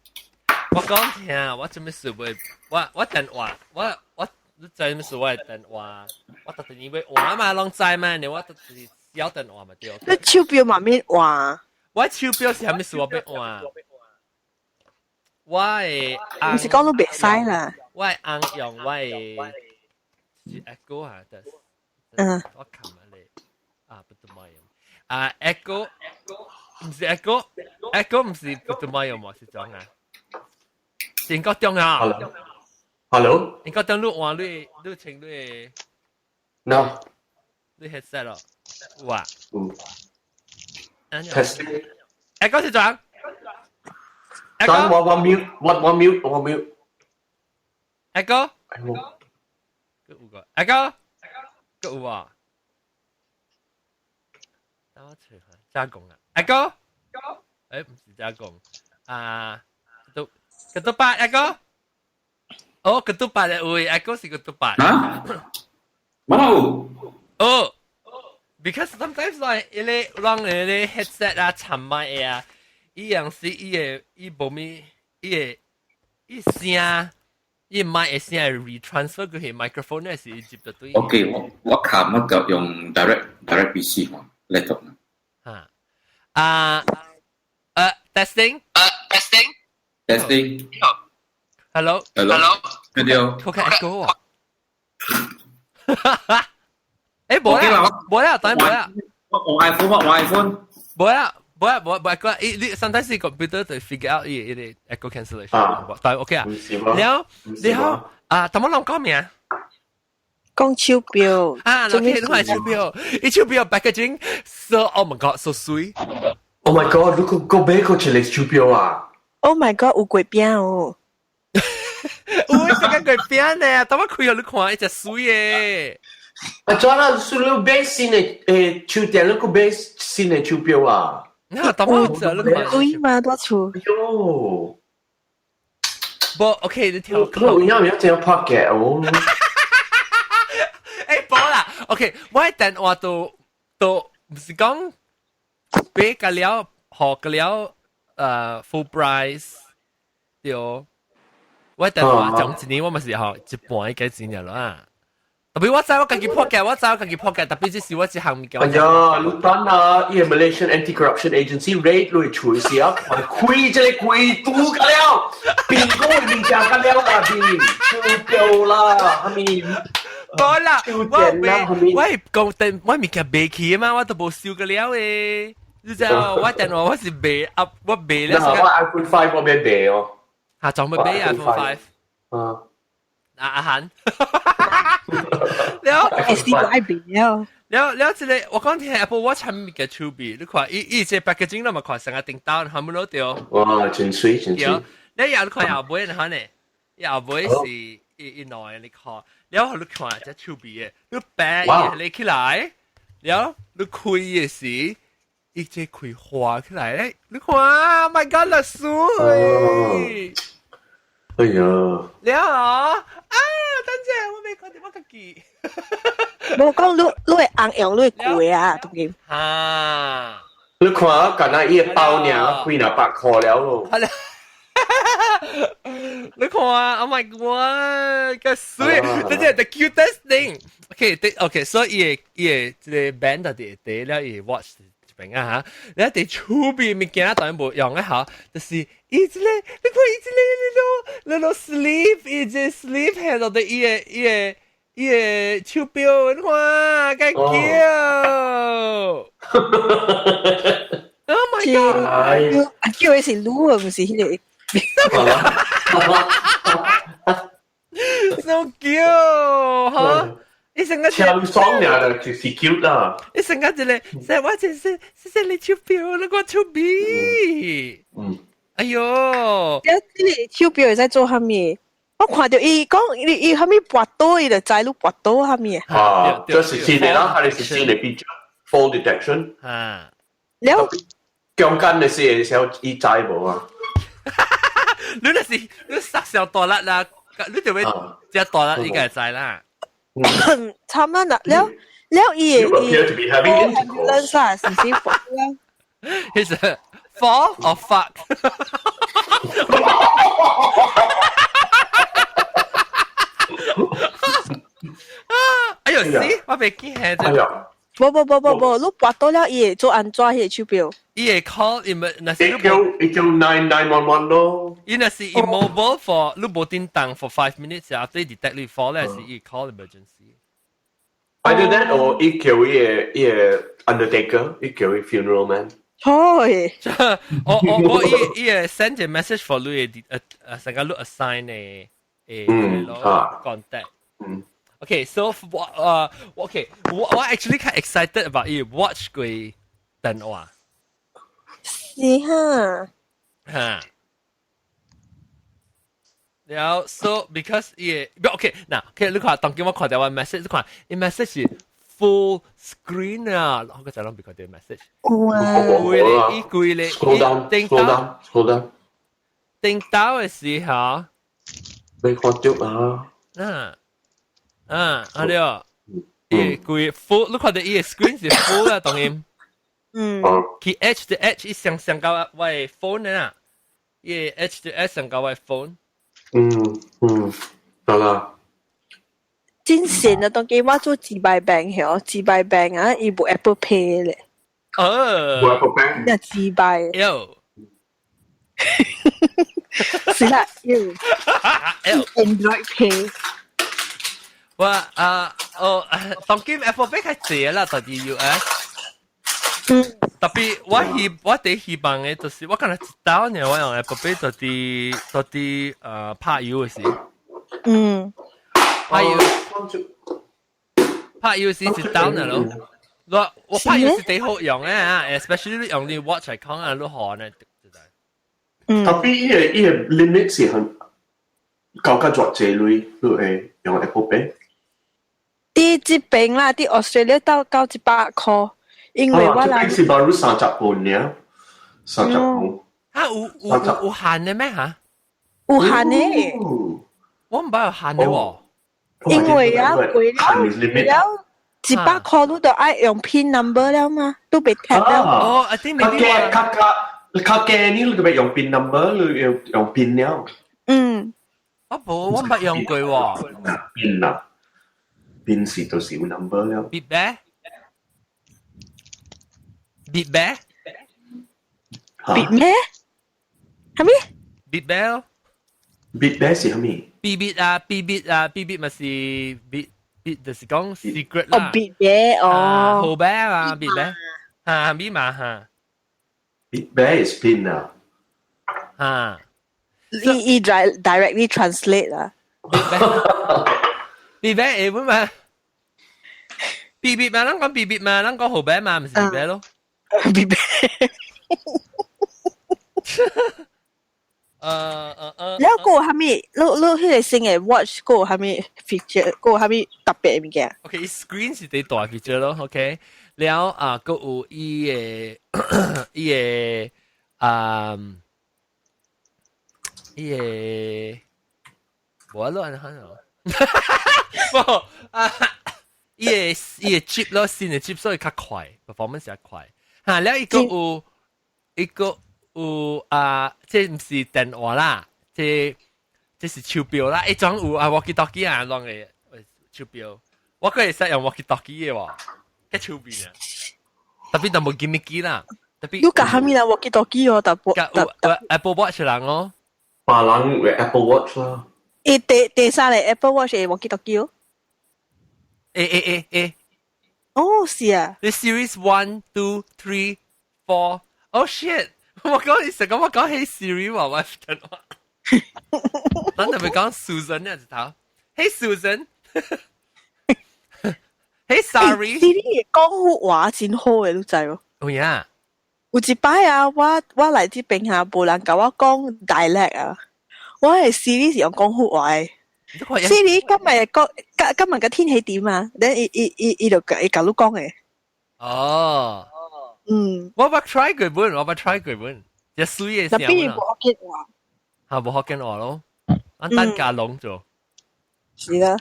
我講聽，我做咩事會？我電話，我你知咩事？我電話，我特別要換嘛，攏知嘛？你我特別小電話嘛對。你手錶嘛免換？我手錶是啥物事我欲換？我的毋是講你袂使啦。我的翁用我的是 Echo 啊，我琴日咧啊，不得買用啊，Echo 毋是 Echo，Echo 毋是不得買用嘛，是怎啊？應該中啊，Hello，應該中你換你你穿你，No，你 headset 咯，有啊，有，testing ，Echo 是怎？等我我 mute，我我 mute，我 mute。 Echo，有個 Echo，個有啊。等我找下，加工啊，Echo，毋是加工啊，都ketupat Echo，哦，ketupat 的位，Echo 是 ketupat。啊？冇。哦，because sometimes like 伊個讓伊個 headset 啊，插麥啊。伊樣是伊個伊無咪伊個伊聲，伊麥的聲 retransfer 過去 microphone 咧是接得對。 OK，我卡乜個用 direct PC 嘛，laptop。嚇啊testing testing testing hello hello video 好看 echo 啊！欸，無啦，無啦，等無啦。我用 iPhone，我用 iPhone。無啦。無啊無無個，伊你 sometimes 是 computer 就 figure out 伊伊個 echo cancellation，但 OK 啊。了了啊，怎麼攏講名？講手錶啊，OK，你看手錶，伊手錶 packaging so oh my god so 媠。 Oh my god！你個個買過一個手錶啊？Oh my god！有月餅哦。有這個月餅呢？當我開予你看，伊隻媠的。啊，怎啊？是你買新的誒手電，你閣買新的手錶啊？那當我知你看。貴嘛，多厝。喲。無 OK，你聽我講。我有影這樣拍嘅哦。欸，無啦，OK，我電話都毋是講買個了，學個了，full price 對。我電話講一年我嘛是學一半嘅錢了啦。特別我知我家己破嘅，我知我家己破嘅，特別這是我一項物件。哎呀，你等啊，伊個 Malaysian Anti-Corruption Agency raid 你厝時啊，開這個櫃拄個了，蘋果的物件個了啦，邊手錶啦，啥物？無啦，我賣，我係講電，我物件賣去嘛，我都無收個了的。你知道我電話我是賣啊，我賣咧。我 iPhone 5 我欲賣哦。嚇，仲欲買 iPhone 5？啊。啊阿韓。了， S D 愛賣了。了了，這個我講聽 Apple Watch 係物件手錶，你看伊伊這 packaging 都嘛看成個叮當，係咪攞掉？哇，真媠真媠。你又你看後尾，你看呢？後尾是伊內你看，了後你看隻手臂嘅，你白伊你起來，了你開嘅時，伊這開花起來咧，你看，Oh my God，律師，哎呀，了啊，等陣我未看到我家己，無講你你會紅用你會攰啊，當然。啊！你看，敢若伊個包爾幾若百塊了咯。係啦。你看啊，Oh my God，個水，這是 the cutest thing。OK，OK，所以伊個伊個這個 band 就佇佇了伊 watch 這邊啊嚇，你佇厝邊物件當然無用的嚇，就是伊這個，你看伊這個，你都你都 sleeve，伊這 sleeve 係落佇伊個伊個伊個手錶，你看，幾 cute。Oh my God！啊，叫的是女的，毋是彼個。 So cute，哈！伊成個超爽呀，就是 cute 啦。伊成個一個，說我真是，謝謝你手錶，你個手錶。哎喲！這個手錶會使做啥物？我看著伊講伊伊啥物跋倒，伊就知你跋倒啥物。啊，這是新的啦，還是新的 feature？Fall detection。啊。了。中間的是時候伊知無啊？你那是你殺小大力啦，你就會只大力應該知啦。差唔多啦，了了伊會伊 ambulance 啊，是唔是fall 啊？其實 fall or fuck？哎呦死！我被驚嚇咗。無無無無無，你跋倒了，伊會做按怎彼個手錶？伊會 call 伊咪，若是伊叫伊叫 9911 咯。伊若是 immobile for 你無叮當 for 5 minutes after detect 你 fall 咧，是伊 call emergency。 Either that or 伊叫伊個伊個 undertaker，伊叫伊 funeral man。錯。我我我伊伊會 send 個 message for 你的誒誒，成個你 assign 的誒咯 contact。Okay, so okay, 我我 actually 較 excited about 伊 watch 過電話。是哈。哈。然後 so because 伊個 okay，嗱，okay，你看當今我看到我 message，你看伊 message 是 full screen 啊，我個就攏未看到 message。哇！規咧，伊規咧， scroll down，scroll down，scroll down。頂到的時候，未看到啊。嗯。啊，啊對，伊規 full，你看到伊個 screen 是 full 啊，當然。佢 edge to edge 伊上上到我的 phone 啊，伊 edge to edge 上到我的 phone。嗯嗯，得啦。真神啊！當今我做自敗病曉，自敗病啊，伊無 Apple Pay 咧。哦。無 Apple Pay。一自敗。喲。是啦，喲。Android Pay。我啊哦，當今 Apple Pay 較濟啦，到佇 US。特別我希我第希望的就是我敢若一刀呢，我用 Apple Pay 到佇到佇呃拍油的時。拍油。拍油時一刀呢咯。我我拍油是第好用的啊，especially 你用你 watch 來講啊，你好呢。特別伊個伊個 limit 是很高較偌濟鐳，你會用 Apple Pay？佇這邊啦，佇 Australia 到到100箍，因為我人是 baru 30磅爾，30磅。啊，有有有限的咩嚇？有限的。我毋捌有限的喎。因為啊，過了了100箍，你就愛用 PIN number 了嘛，都被 tap 了。哦，I think maybe 較較較較較呢，你就欲用 PIN number，你用用 PIN 了。我無，我毋捌用過喎。 PIN 啊，PIN 是就是有 number 了。別咩？別咩？別咩？係咪？別咩咯？別咩是啥物？秘密啊，秘密啊，秘密咪是秘秘，就是講 secret 啦。哦，別嘅哦。號碼啊，別咩？嚇，密碼嚇。別咩 is PIN 啊？嚇。伊伊 directly translate 啦。別咩？會嘛？秘密嘛，咱講秘密嘛，咱講號碼嘛，毋是別咩咯？別咩？呃呃呃了閣有啥物？你彼個新的 watch 閣有啥物 feature？閣有啥物特別的物件？ OK， screen 是第大 feature 咯，OK。了啊，閣有伊個啊，伊個無啦，按怎？無啊，伊個 chip 咯，新的 chip 所以較快，performance 較快。哈，了伊閣有伊閣有啊，這毋是電話啦，這是手錶啦，一種有啊，walkie talkie 啊，攏個手錶，我閣會使用 walkie talkie 的喎，較手邊啊，特別就無 gimmicky 啦，特別。你共啥物人 walkie talkie 哦？特別有 Apple Watch 人哦，別人有 Apple Watch 啦。欸，第三個 Apple Watch 會 walkie talkie 哦？欸欸欸欸。哦，是啊。你 Series 1, 2, 3, 4，Oh shit！我講你成個我講 Hey Siri 話我電話，咱特別講 Susan 呢一頭，Hey Susan，Hey Siri。 Siri 講話真好嘅，你知無？有影。有一擺啊，我來這邊哈，無人共我講 dialect 啊，我的 Siri 是用講福話的。Siri 今日講今日嘅天氣點啊？你伊就伊共你講的。哦。我捌 try 過本，我捌 try 過本，一水的聲。那邊無福建話。嚇，無福建話咯，按單加攏做。是啦。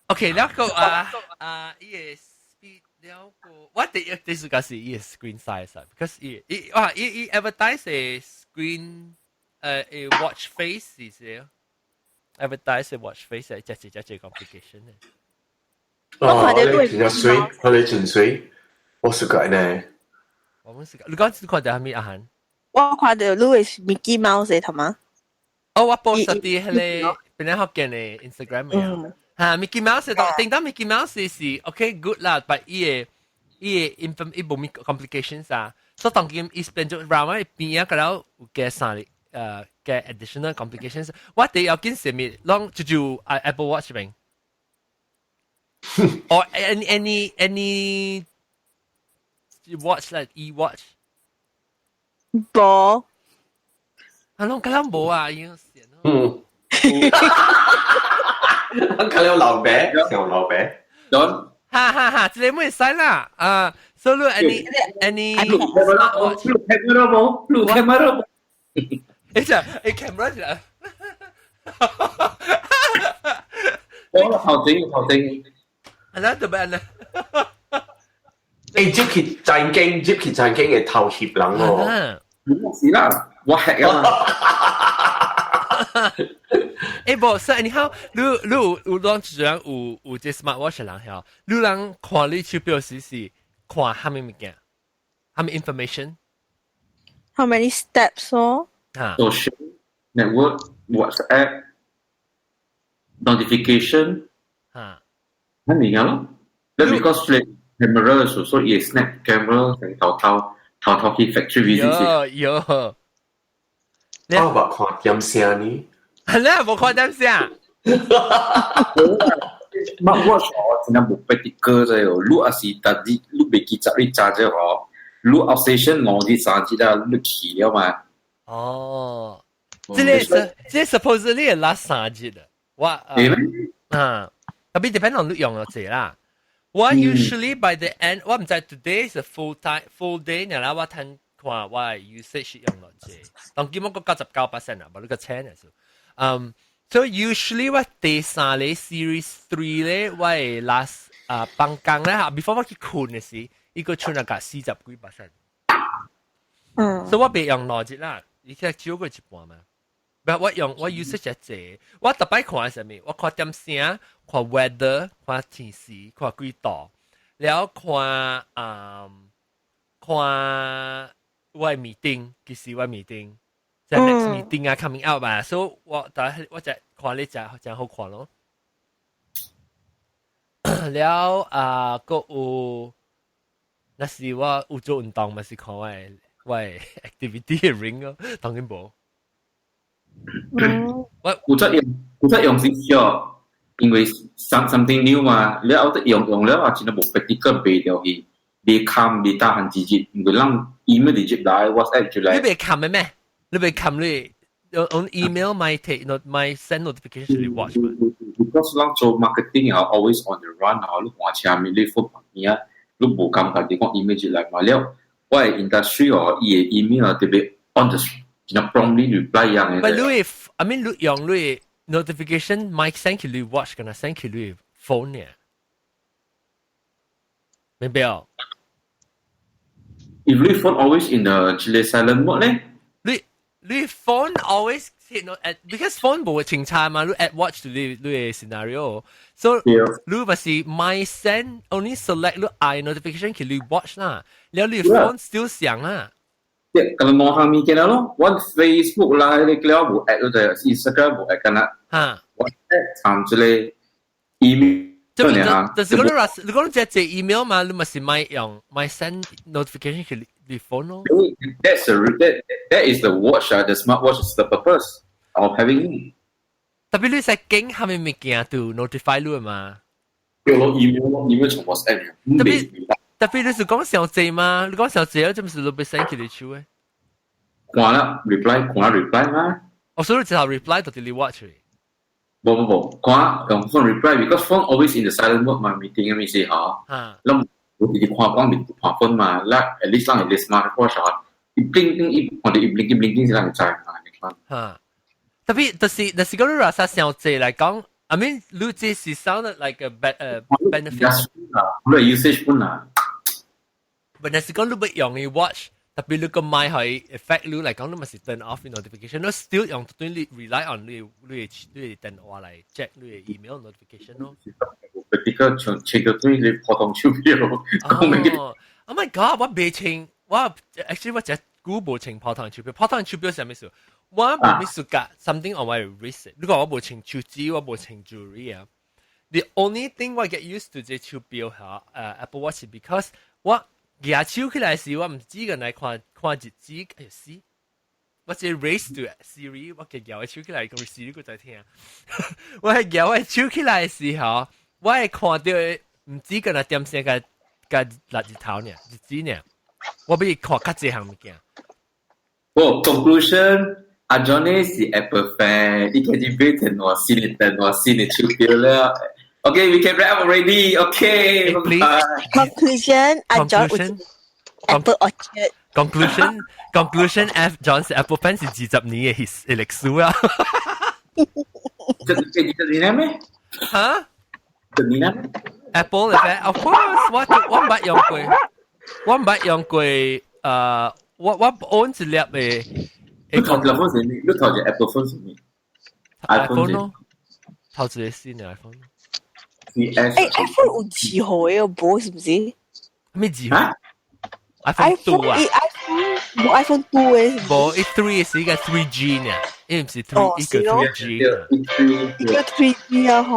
OK，了個啊啊，伊個 speed 了個，我第一第時間是伊個 screen size 啊，because 伊哇伊 advertise screen watch face 是 advertise watch face 係只只只 complication 咧。哦，你真水，我你真水，我是個呢。我們是個，你講你看到啥物阿涵？我看到你係 Mickey Mouse 的頭嗎？哦，我 post 佇彼個邊個福建的 Instagram 嘅啊。嚇，Mickey Mouse 當頂到 Mickey Mouse 是 OK good 啦，但伊個 inform 伊無咩 complications 啊，所以當今伊變做 round 邊啊，個了有加三個加 additional complications。我第要緊啥物，攏就 Apple Watch 邊，or any watch like e watch。無。啊，攏個了無啊，已經閃咯。嗯。看了老爸，像老爸。 Don。哈哈哈，這個會使啦。啊，所以 any 錄 camera 無？錄 camera 無？你就欸 camera 就。我頭前頭前。係啦，做咩咧？欸，入去餐廳，入去餐廳會偷翕人哦。是啦，我吃啊嘛。欸，無，所以你好，你有當一人有這 smart watch 的人曉，你人看你手錶時是看啥物物件，啥物 information？ How many steps 哦？啊，social network, WhatsApp, notification，啊，乜物件咯？你 because camera 所以 snap camera 成頭頭頭頭去 factory visit。有有。我捌看點聲呢？係咧，無看點聲。 Smartwatch 哦，真係無 practical 啫哦。你也是逐日你袂記十日早啫哦。你 outstation 2日3日啊，你去了嘛？哦，這個 supposedly 係 last 3日的。我係咩？啊，特別 depend on 你用咗濟啦。我 usually by the end，我毋知 today is a full time full day，然後我睇看我 usage 用咗濟，當基本個99% 啊，無你個千嚟數。嗯，so usually 我第三個 series 3 咧，我會 last 啊放工咧嚇，before 我去睏的時，伊個剩啊個40幾 percent。所以我袂用2日啦，伊才少過一半嘛。不，我用我 usage 濟，我逐擺看啥物？我看點聲，看 weather，看天時，看幾度，了看啊看我 meeting，幾時我 meeting，即係 next meeting 啊 coming up 啊，所以我但我就看你就真好看咯。了啊，閣有，若是我有做運動，嘛是看我 activity ring 咯，當然無。我有則用是小，因為 something new 嘛，了後用用了啊，真係無 practical 袂掉去，袂冚袂打限幾日，因為咱 email 直接來，WhatsApp 就來。你袂冚的咩？你袂冚你？用 email 咪 take not 咪 send notification 嚟 watch 嘛。 Because 咱做 marketing 啊，always on the run 啊，你換車咪你 phone 旁邊啊，你無感覺你講 email 入來嘛了，我的 industry 哦，伊的 email 啊特別 on the 真 promptly reply 樣嘅。 But 你 I mean 你用你 notification 咪 send 去你 watch，敢若 send 去你 phone 呢？明白哦？ If 你 phone always in the 這個 silent mode 咧，你 phone always hit no at because phone 無清查嘛，你 add watch 你你的 scenario，so 你咪是咪 send only select 你愛 notification 去你 watch 啦，了你 phone still 響啦。對，可能兩項物件咯，我 Facebook 啦，你了無 add 就 Instagram 無 add 敢若，我 add 參這個 email。就是講你你講只隻 email 嘛，你咪是咪用咪 send notification 去你 phone 咯。 That is the watch 啊，the smartwatch is the purpose of having it。特別你使經係咪物件都 notify 你嘛？對咯，email 咯，email 從 WhatsApp。特別你是講上濟嘛？你講上濟，這唔是你被 send 去你手嘅？看啦，reply 看 reply 嘛。哦，所以就 reply 到你 watch。無無無，看用 phone reply，because phone always in the silent mode 嘛，meeting 嘅意思嗬。咁我直直看講面看 phone 嘛，啦 at least 咱係 smart watch 啊，一 blink 一看到一 blink 一 blink 是咱會知嘛，你看。嚇！特別就是講你若啥上濟來講，I mean 你這是 sound like a benefit。啦，你 usage 本啦。但係是講你欲用伊 watch。特別你個咪係 affect 你嚟講，你咪是 turn off notification，你 still 用對你 rely on 你你你電話嚟 check 你 email notification 咯。比較像切到對你普通手錶，講明。 Oh my god！我未穿，我 actually 我只久無穿普通手錶，普通手錶是啥物事？我無物事甲 something on my wrist。如果我無穿手指，我無穿 jewelry 啊。The only thing 我 get used to 這手錶嚇，Apple Watch because 我舉手起來時，我毋止個來看看日子，哎呦死！我這 race to Siri，我嘅搖手起來，講 Siri 閣在聽。我係搖手起來時候，我會看到毋止個那點聲個個六日頭呢，日子呢，我欲看較濟項物件。哦，conclusion，阿 Johnny 是 Apple fan，伊開始買電話新的電話新的手錶了。Okay, we can wrap already. Okay. Please. Conclusion, 阿 John Apple Orchard. Conclusion, conclusion. F John 是 Apple fan 是20年嘅歷歷史啊。這這20年咩？嚇？ 20年咩？Apple 嘅 fan，of course，我毋捌用過，我毋捌用過。我 own 一粒嘅。你頭一個 phone 是咩？你頭一個 Apple phone 是咩？iPhone 咯，頭一個新嘅 iPhone。誒，iPhone 有2號嘅無是毋是？咩2號？iPhone 2 啊？iPhone 無 iPhone 2 嘅。無，伊 three 是一個 3G 呢，伊毋是 three 一個 3G。一個 3G 啊，嗬！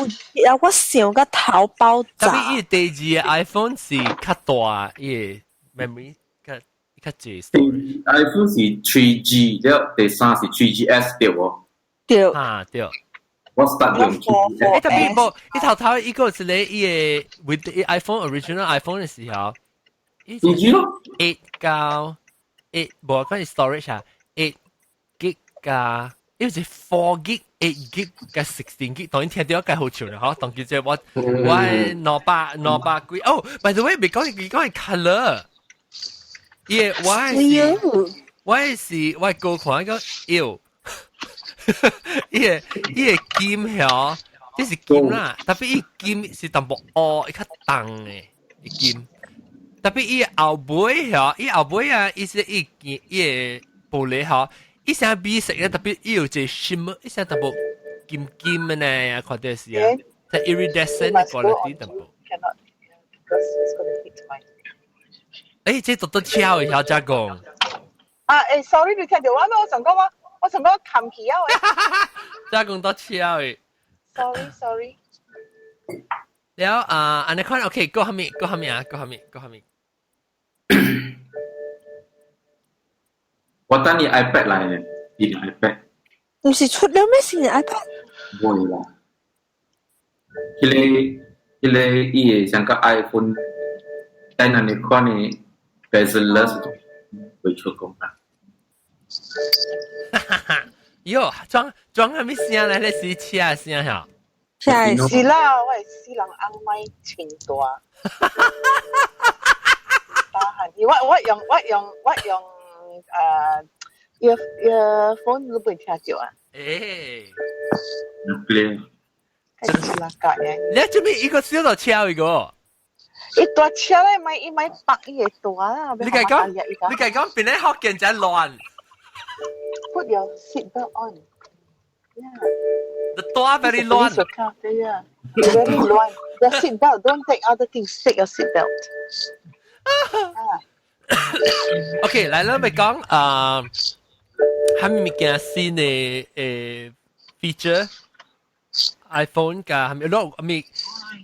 我有啊，我想個頭爆炸。特別伊第二個 iPhone 是較大，伊個 memory 較較濟 storage。 iPhone 是 3G，了第三是 3GS 對無？對。啊，對。我 start 用 3GS。欸，特別無，伊頭頭伊個是咧，伊個 with the iPhone original iPhone 嘅時候，3G 咯，8 加 8無講是 storage 啊，8 gig 加，因為是 4 gig、 8 gig 加 16 gig，當然聽到計好笑啦，嗬！當叫做我200 200幾，哦，by the way，未講佢講係 color，伊個我是我高看個妖，伊個金曉，這是金啦，特別伊金是淡薄烏，伊較重的，伊金。特別伊後尾曉，伊後尾啊，伊是伊金伊個玻璃曉。伊聲美色咧，特別伊有一個 shimmer，伊聲淡薄金金的呢，看到是啊，即 iridescent quality 淡薄。欸，這都都超的，曉才講。啊，欸，sorry，你聽到我咩？我想講我，我想講冚起啊！才講到超的。 Sorry，sorry。了啊，按呢看，OK，過後面，過後面啊，過後面，過後面。我等你 iPad 來咧，你 iPad。唔是出了咩新的 iPad？無啦，彼個伊會像個 iPhone，但係你看呢，bezel-less 未出講啊。喲，裝裝係咩聲咧？你是車聲嚇？是啦，我係死人翁咪穿大。大漢，我用 earphone 你會聽到啊？誒， play。係啦，隔嘅。你做咩一個小到車一個？伊大車咧，咪伊咪白伊會大啦。你計講，你計講邊咧福建真亂。 Put your seat belt on. Yeah. The 大 very 亂。 Yeah. Very 亂. Your seat belt. Don't take other things. Take your seat belt. OK，來咱咪講啊，係咪物件新的feature？iPhone 加係咪？攞咪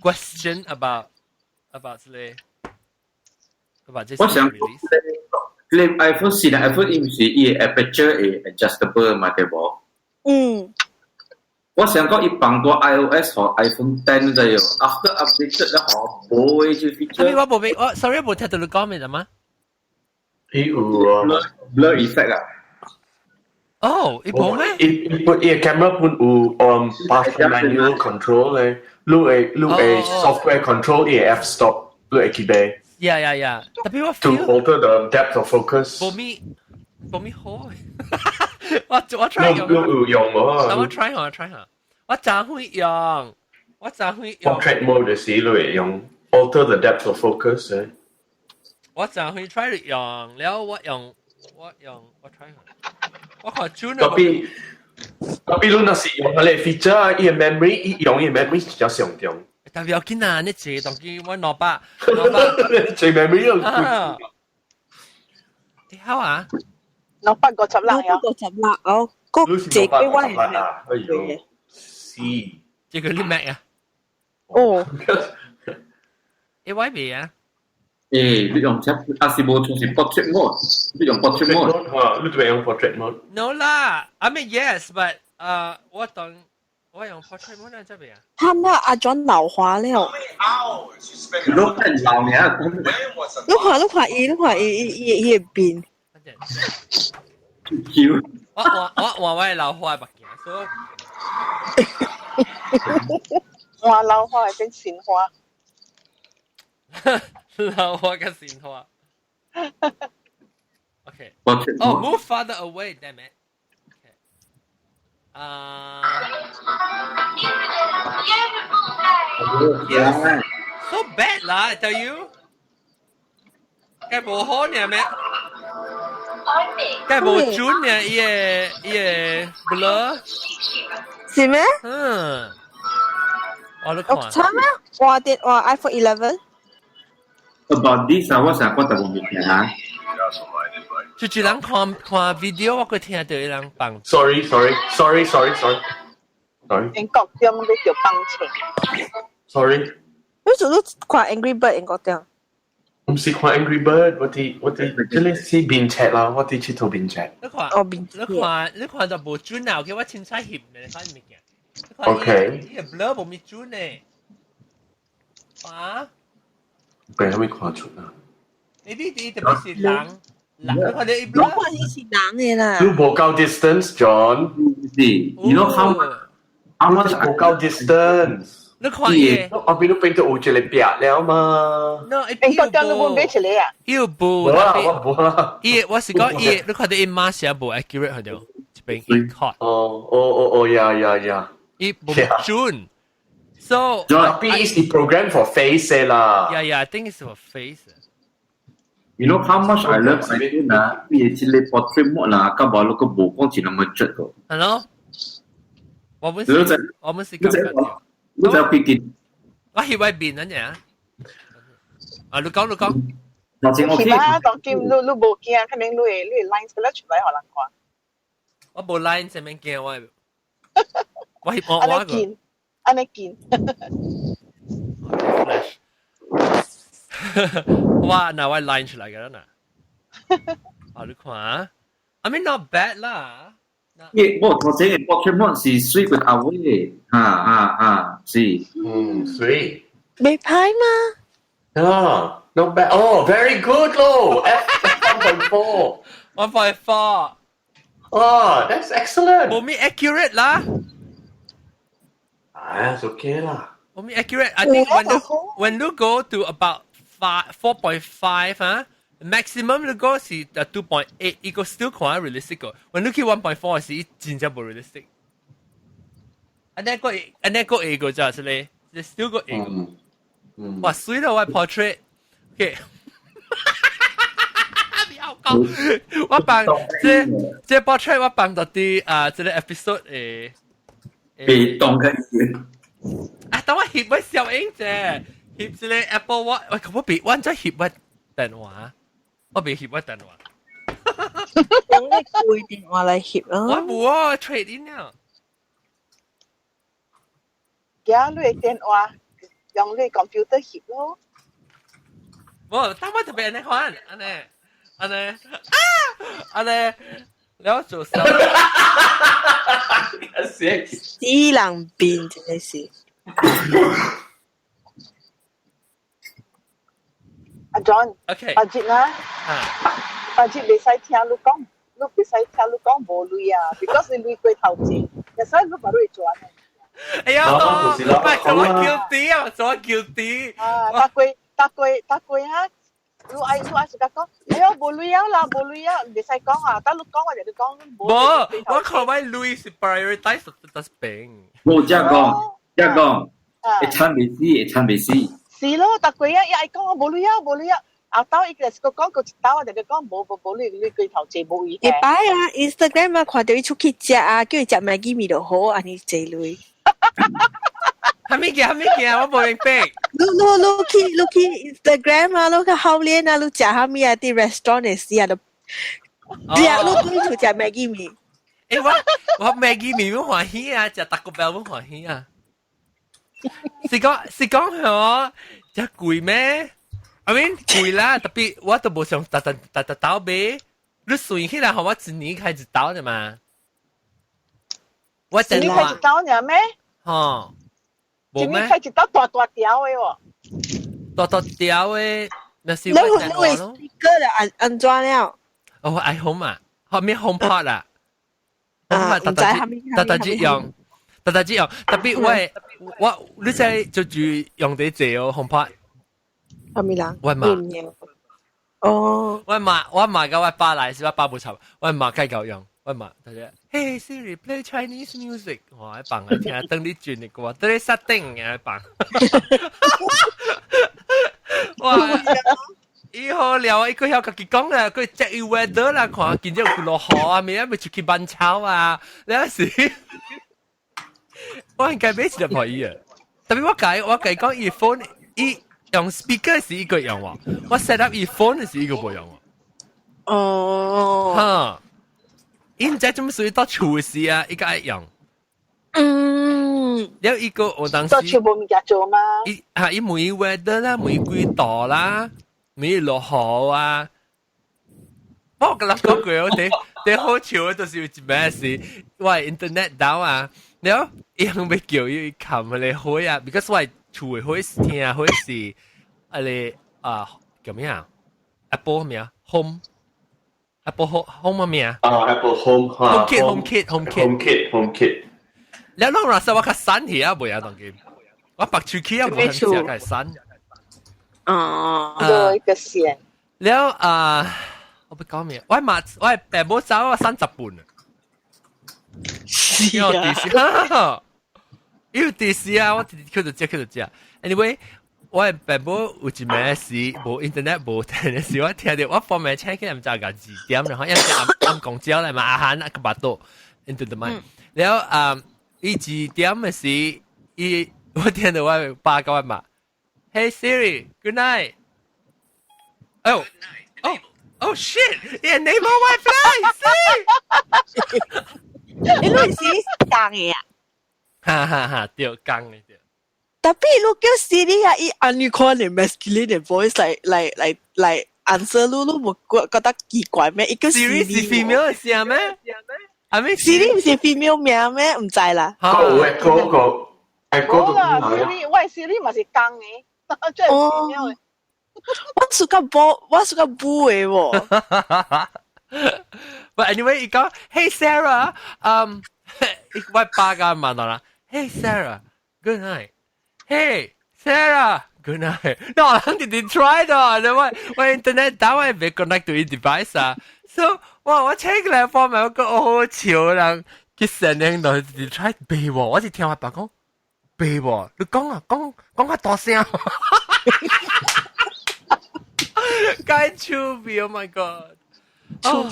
question about 這個 about 這我想你 iPhone 是啦，iPhone 伊毋是伊的 aperture 會 adjustable 嘛，對無？嗯。我想講伊放過 iOS 和 iPhone 10 就有，after updated 咧嗬，無的這 feature。係咪我無明？我 sorry 無聽到你講咩嘛？伊有啊，blur effect 啊。哦，伊無咩？伊伊本伊 camera 本有partial manual control 咧，你會 software control 伊 f stop，你會記得。 Yeah. 特別我 To alter the depth of focus。無咪無咪好。我 try 用。你有用喎。我 try 下，我 try 下。我早會用，我早會用。 Portrait mode 時你會用 alter the depth of focus 咧。我早會 try 用，了我用我 try 下。我看準。特別你若是用嗰個 feature，伊個 memory，伊用伊 memory 比較上重。特別要緊啊！你這當機我200 200，這 memory 又。你好啊！ 256呀！256哦，個這個我係啊，哎呦，是。這個你咩啊？哦。你位未啊？誒，你用車啊是無就是 portrait mode，你用 portrait mode，嚇，你做用 portrait mode？ No 啦，I mean yes, but 我當我用 portrait mode 這邊啊。他們阿 John 老花了。你看老呢？你看你看伊，你看伊伊伊伊變。我我我老花目鏡，所以我老花係變鮮花。老花嘅鮮花。Okay. Oh, move farther away, damn it. Okay. Yes. So bad 啦, I tell you. 該無好呢咩？該無準呢，伊個伊個 blur。是咩？嗯。我都看。差咩？我電我 iPhone 11。 About this 啊，我想講特別物件啊。就人看看 video，我閣聽到伊人放。 Sorry, sorry, sorry, sorry, sorry, sorry. 英國中你叫放槍。 Sorry. 你做都看 Angry Bird 英國中？唔是看 Angry Bird，我佇這個是面冊啦，我佇佚佗面冊。你看，哦面你看，你看就無準啊！叫我凊彩翕的，反正物件。 OK。伊個 blur 無咪準呢？啊？俾啥物看出啊？你啲啲特別是人，人你看你我看伊是人的啦。你無夠 distance, John。 You know how much 無夠 distance？你看伊，後邊都變到有一個壁了嘛。 No，英國中你冇買一個啊？伊有無？無啦，我無啦。伊我是講伊，你看到伊馬寫無 accurate 去到，這邊伊 cut。哦哦哦哦，yeah。伊無準。So，特別是 program for face 啦。 Yeah, I think it's for face. You know how much I love iPhone 啊？伊這個 portrait mode 啦，到無你個無講是那麼準個。係咯。我們是感覺。你就必見。我翕位面啊，呢？啊，你講你講。是啦，當今你你無驚，可能你會 lines 個出來予人看。我無 line 啥物驚我。我翕我我個。按呢見。 Flash。哇，那我 line 出來嘅啦嗱。啊，你看啊，I mean not bad 啦。耶，我頭先嘅 portrait mode 是水過阿威，哈哈哈，是，嗯，水。未歹嗎？啊，not bad. Oh, very good 咯，F 1.4。 1.4。哦，that's excellent。無咪 accurate 啦。啊，OK 啦。無咪 accurate。I think when you go to about 5, 4.5 啊，maximum 你個是 2.8，伊個 still 看 realistic 個。When 你去 1.4 時，真正無 realistic。按呢個會個就係咧，still 個會個。哇，水了我 portrait，OK。不要講，我放這 portrait 我放到啲啊，這個 episode 誒。被當緊先。啊，等我翕我小影啫，翕這個 Apple Watch，喂，我別，我真翕我電話，我未翕我電話。用你貴電話來翕啊！我冇啊，trade in 啊。而你電話用你 computer 翕咯。無，當我特別按呢款，按呢，按呢，啊，按呢，了做啥？死人變真係是。阿 John， OK，阿杰啊，阿杰袂使聽你講，你袂使聽你講無鐳啊，because 你鐳過頭前，所以你嘛你會做。哎呀，唔係做我 guilty 啊，做我 guilty。啊，大貴大貴大貴啊！你愛自家講，哎喲，無鐳啊啦，無鐳啊，袂使講啊，等你講我就你講。無，我看我鐳是 prioritize 得病。無，這講，這講，會慘袂死，會慘袂死。是咯，逐個啊，伊愛講我無鐳啊，無鐳啊，後兜伊就是講過一兜，我就講無無無鐳，鐳過頭濟無位。會擺啊，Instagram 啊，看到伊出去食啊，叫伊食 Maggi 麵就好，按呢濟鐳。啥物件？啥物件？我無明白。你去 Instagram 啊，你去後面啊，你食啥物啊？佇 restaurant 的時啊，就食你歸厝食 Maggi 麵。欸，我 Maggi 麵阮歡喜啊，食 Taco Bell 阮歡喜啊。是講嗬，食貴咩？I mean 貴啦，特別我都無想逐逐逐逐兜買。你算起來，予我一年開一兜啫嘛。我一年開一兜爾咩？吼，一年開一兜大大條的喎。大大條的，那是你會你會 speaker 的按按怎了？哦，iPhone 啊，後面 HomePod 啊，啊，逐逐逐只用，逐逐只用，特別我你知就住用得濟哦，HomePod。啥物人？我媽。哦。我媽佮我爸來是我爸無插，我媽計較用，我媽她說：Hey Siri, play Chinese music。我放來聽，等你轉的歌，等你設定啊放。哇！伊好聊，伊閣曉家己講啦，閣 check 伊 weather 啦，看今日有落雨啊，明仔欲出去挽草啊，了是，我應該買一粒予伊啊。特別我共講伊 phone，伊用 speaker 時伊閣用喎，我 set up 伊 phone 時伊閣無用喎。哦。哈，伊毋知做麼事到厝時啊，伊閣愛用。了伊個我當時。到厝無物件做嗎？伊哈伊問 weather 啦，問幾度啦。沒落雨啊！我跟人講過，我第第好笑的就是有一擺是，我 internet down 啊，然後伊人欲叫伊冚彼个火啊，because 我厝的火是聽火是啊個啊叫咩啊？Apple 咩啊？Home Apple Home Home 咩啊？啊，Apple Home HomeKit HomeKit HomeKit HomeKit HomeKit。了攏若說我較散去啊，袂啊當今，我白出去啊，無很少較散。哦，做一個線。了啊，我欲講咩？我嘛，我爸母走我散十半啊。是啊。有電視啊，我直直去就食去就食。Anyway，我爸母有一暝時無 internet 無電時，我聽著我放袂請起來毋知個2點，然後因為暗暗公交來嘛，阿漢啊個巴肚 into the mind。了啊，伊2點的時，伊我聽到我爸佮我罵。Hey Siri, good night. Oh, oh, oh shit! Enable WiFi. 你那是講的呀？哈哈哈，對，講的對。特別你叫 Siri 啊，伊按你看你 masculine 的 voice 來 answer 你，你無覺得奇怪咩？伊叫 Siri 是 female 的聲咩？啊咩？Siri 毋是 female 名咩？毋知啦。個個個個無啦，Siri，我 Siri 嘛是公的。真係 female 的。我屬較母，我屬較母的喎。But anyway，伊講，Hey Sarah，我爸甲問到啦，Hey Sarah，good night。Hey Sarah，good night。那我人直直 try 的，你我我 internet 打我袂 connect to 伊 device 啊，so 哇我 check 來方面我個好笑人，去成日度直直 try 袂喎，我是聽我爸講袂喎，你講啊講講較大聲。該趣味，Oh my god！哦，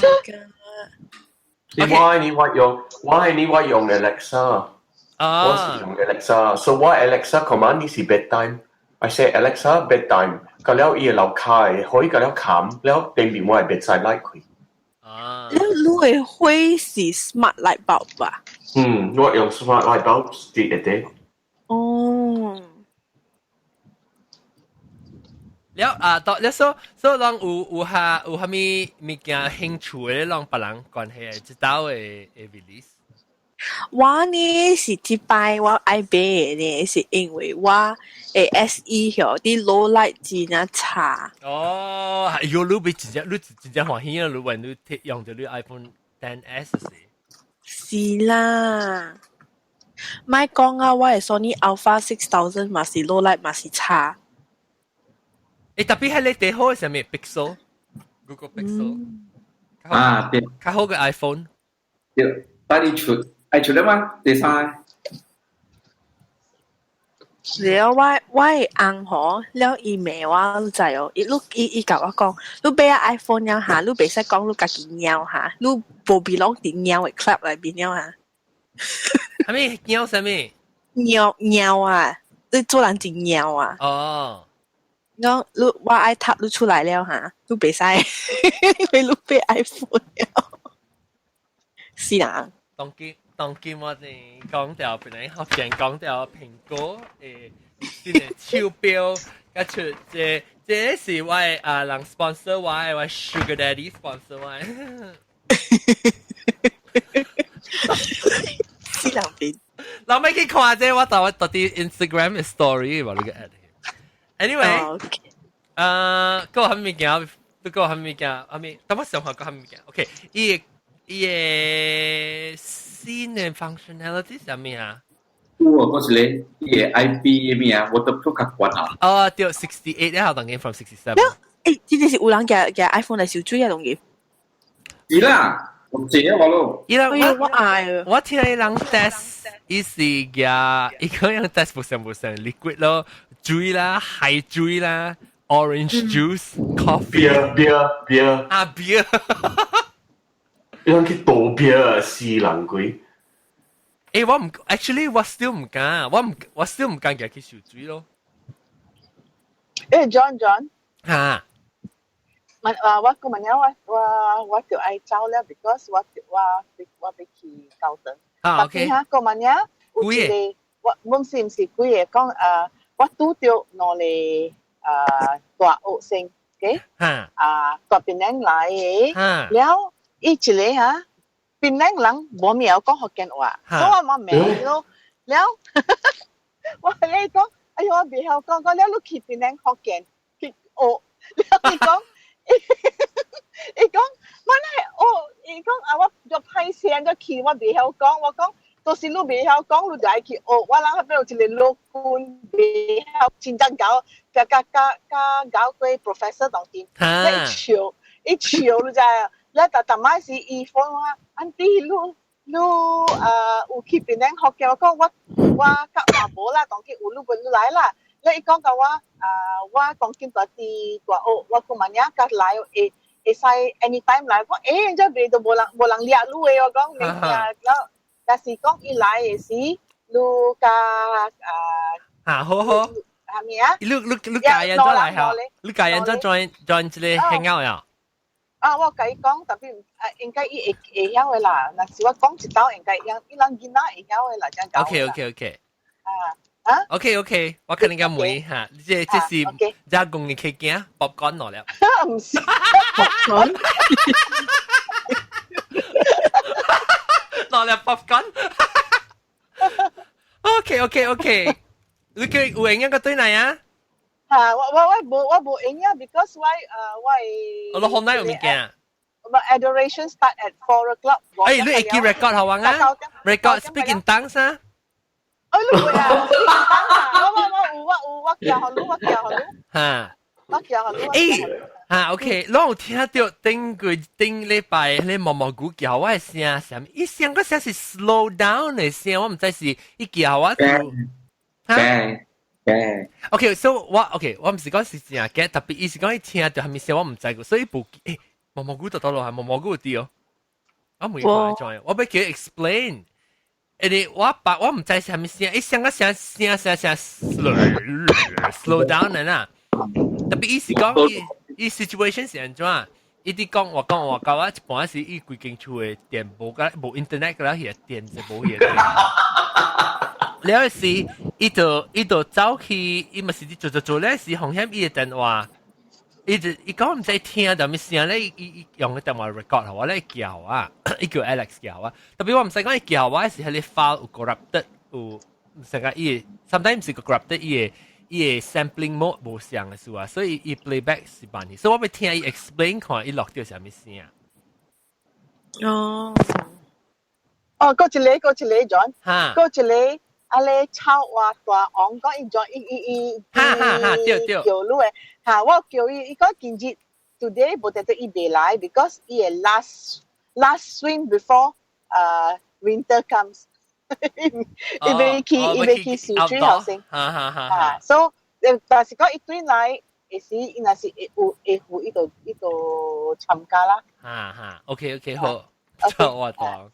你我你我用我你我用 Alexa，我是用 Alexa，so 我 Alexa command 你是 bedtime。I say Alexa bedtime，個了伊會樓開，可以個了冚，了頂邊我係 bedside light 開。啊！你你會會是 smart light bulb 吧？嗯，我用 smart light bulb 啲一啲。哦。了啊，到了所所人有有下有啥物物件興趣的，讓別人關係知道的的 release。我呢是這擺我愛買的呢，是因為我的 SE 曉啲 low light 真正差。哦，哎喲，你別真正你真正歡喜啊！你話你用著你 iPhone XS 是。是啦，莫講啊，我的 Sony Alpha 6000 嘛是 low light 嘛是差。誒，特別係你最好係啥物 Pixel，Google Pixel。啊，對，較好過 iPhone。對，帶你出，愛出了嗎？第三。了我我的翁吼，了伊罵我，你知哦？伊你伊伊共我講，你買 iPhone 了哈，你袂使講你家己貓哈，你無 belong 佇貓的 club 內面了哈。啥物貓啥物？貓貓啊！你做人真貓啊！哦。講你我愛讀你出來了哈，你袂使，因為你買 iPhone 了。是啦。當今當今我哋講到本來福建講到蘋果誒，新的手錶，佮出這這是我的啊人 sponsor 我的，我 Sugar Daddy sponsor 我的。死人邊。老尾去看這，我到我到啲 Instagram 的 story 話你個 add。Anyway，個係物件？個係物件？係咪？等我想下個係物件。OK，伊伊個新的 functionality 係咩啊？有啊，嗰時咧，伊個 IP 咩啊，我都都較懸啊。哦，對，68咧，當然 from 67。誒，這個是有人夾夾 iPhone 來收水啊，當然。是啦，我知啊，我咯。伊人我愛啊。我聽伊人 test，伊是夾伊個樣 test 不成不成 liquid 咯，水啦，海水啦，orange juice，coffee。 beer beer beer 啊 beer。伊人去倒 beer 死人鬼。誒，我唔，actually 我 still 唔敢，我唔，我 still 唔敢夾去收水咯。誒，John John。嚇。問啊，我個問我我我就愛走了，because 我我我欲去高登。啊，OK。嚇，個問呀，有一個我唔是唔是幾個講啊，我拄著兩個啊大學生，OK？啊，大檳城來的，了伊一個哈，檳城人無咩曉講福建話，所以我問咯，了我咧講，哎喲，我袂曉講，講了你去檳城福建去學，了伊講。伊講，我咧哦，伊講啊，我就歹勢就去，我袂曉講，我講，到時你袂曉講，你就愛去學。我人彼邊有一個老君袂曉真正𠢕，佮佮佮佮𠢕過 professor 當今，伊笑，伊笑你知啊？了逐逐擺時伊 phone 我，auntie 你你啊有去檳城學嘅？我講我我較嘛無啦，當今有你問你來啦。了伊講甲我啊，我當今住佇大學，我個問呀，甲來會會使 anytime 來。我欸，這邊都無人無人掠你的，我講明啊，了，但是講伊來的時，你佮啊啊好好，係咪啊？你你你教人咗來嚇？你教人咗 join join 這個 hangout 呀？啊，我共伊講，特別啊，應該伊會會曉的啦。若是我講一道，應該伊伊人囡仔會曉的啦，這樣講。 OK OK OK。啊啊？OK OK，我肯定甲問嚇，這這是這公你去驚 popcorn 落了。唔是 popcorn。落了 popcorn。OK OK OK，你叫有閒個對來啊？嚇，我我我無我無閒啊，because 我啊我我攞紅奶有物件。Adoration start at 4 o'clock。誒，你會記 record 好啊？Record speak in tongues 啊？哎，你會啊？Speak in tongues 啊？我我我有我有我叫予你，我叫予你。嚇！我叫予你。誒，嚇，OK，我有聽到頂個頂禮拜你毛毛菇叫我的聲，啥物？伊聲個聲是 slow down 的聲，我毋知是伊叫我就嚇。對。 OK，so 我 OK，我毋是講是真嘅，特別伊是講伊聽到啥物聲，我毋知個，所以無誒毛毛菇就到落係毛毛菇啲哦。我唔會看我欲叫伊 explain。誒你我把我毋知是啥物聲，伊聲個聲聲聲聲 slow slow down 的啦。特別伊是講伊伊 situation 是按怎？伊佇講我講我講我一般是伊規間厝的電無個無 internet 個啦，彼個電就無彼個電。了時，伊就走去，伊嘛是佇做做做咧時，風險伊的電話，伊就伊講毋知聽啥物聲咧，伊伊用個電話 record 我咧叫啊，伊叫 Alex 叫我，特別我毋知講伊叫我是彼個 file 有 corrupted 有成個伊，sometimes 是個 corrupted 伊的伊的 sampling mode 無相的事啊，所以伊 playback 是慢的，所以我欲聽伊 explain 看伊錄著啥物聲。哦，哦，閣一個，閣一個 John，哈，閣一個。啊咧臭話大王講伊做伊伊伊哈哈哈對對叫你的哈，我叫伊，伊講今日 today 無得得伊袂來，because 伊的 last last swim before winter comes，伊欲去伊欲去游水頭先，哈哈哈，哈，所以但是講伊轉來會時，伊若是會有會有伊就伊就參加啦。哈哈，OK OK 好，臭話大王。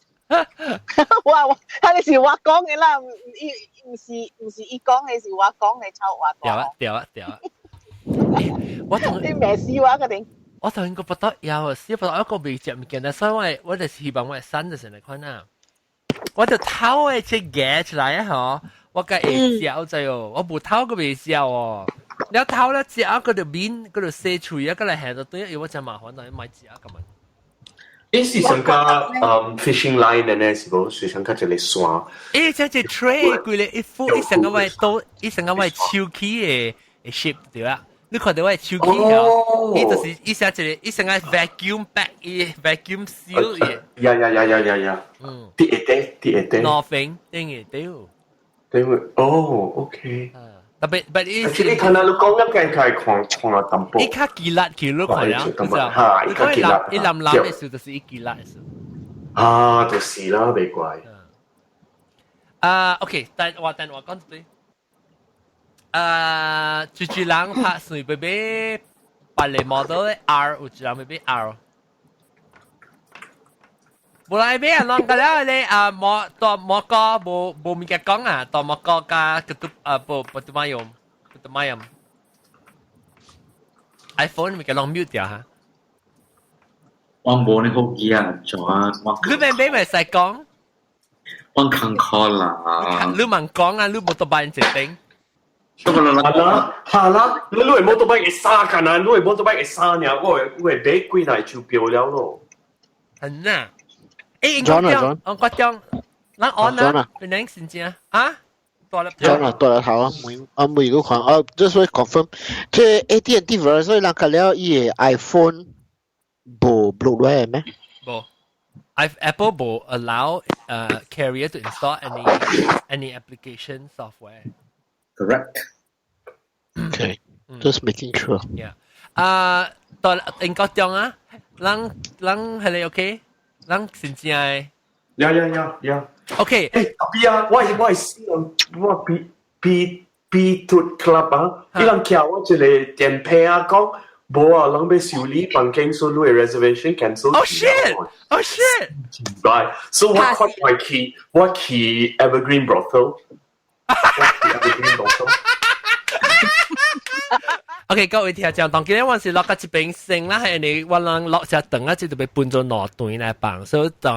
我我，彼個是我講的啦，伊毋是伊講的，是我講的，臭話對啊對啊對啊！我同你未死我個定。我同個不得了，死不得一個未食物件，所以我我就是希望我會瘦就是來看啊。我就偷的這夾出來啊！嗬，我共會食就哦，我無偷個袂食哦。你偷了食啊，閣著面，閣著洗喙啊，閣來下到對，因為我真麻煩，來買食咁樣。伊是上加fishing line 的呢，是無？是上加一個線。欸，這隻 tray 規個一副，伊成個我都，伊成個我手起的的 shape 對啊。你看到我手起哦，伊就是伊寫一個，伊成個 vacuum bag，伊 vacuum seal 伊。 Yeah yeah yeah yeah yeah yeah！嗯，佇下底，佇下底。 Nothing，頂下底。對會，哦，OK。特別，但伊。你看到你講一計佢看看了淡薄。伊較記力去你看了，哈，伊較記力。伊藍藍的時就是伊記力的時。啊，就是啦，袂怪。啊，OK，等我等我講對。啊，豬豬人拍算欲買別个 model 的 R，有一人欲買 R。無來買啊，攏個了咧啊，摩大摩哥無無物件講啊，大摩哥加個都啊不不怎麼用，不怎麼用。iPhone 物件攏 mute 掉哈。我無呢好記啊，做啊，我。你買買袂使講。我看 call 啦。你問講啊，你 motorbike 一頂。哈啦，哈啦，你你的 motorbike 會沙干啊，你的 motorbike 會沙爾，我會買幾台手錶了咯。很啊。誒，應該講，我講，咱按啊，變成先正啊，大粒頭啊，大粒頭啊，每啊每個看啊，just 會 confirm，這 AT&T Verizon 人個了伊的 iPhone 無 bloatware 咩？無，Apple 無 allow carrier to install any application software. Correct. Okay, just making sure. Yeah. 啊，到應該中啊，咱咱係你 OK？咱真正的。 Yeah yeah yeah yeah. OK。誒，特別啊，我我係我 B B B Tooth Club 啊，伊人叫我一個電話啊講，無啊，人欲修理房間，所以你的 reservation cancel。 Oh shit! Oh shit! Right. So 我我我去我去 Evergreen Brothel。我去 Evergreen Brothel。 OK，各位聽眾，當今日我是落到這邊先啦，係你我人落下頓啊，這就欲分做兩段來放，所以就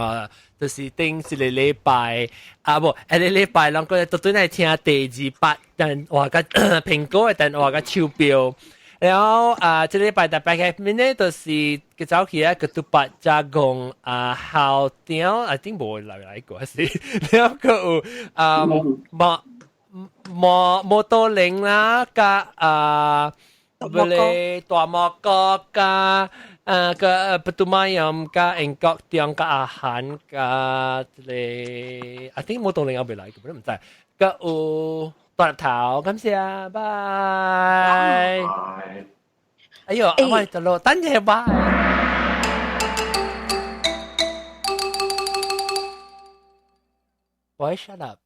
就是頂一個禮拜啊，無一個禮拜，人個都轉來聽第二八電話佮蘋果的電話佮手錶，然後啊，這禮拜特別嘅面呢，就是佢走去啊，佢都八加工啊，校長啊，頂無來來過是，然後閣有啊，摩摩摩托鈴啦，佮啊。不咧大摩哥佮個 Petumayam 加英國中加阿韓加這個，I think 冇動力後未來，根本唔知。個有大頭，感謝，拜。哎呦，我就落等陣拜。Boy, shut up.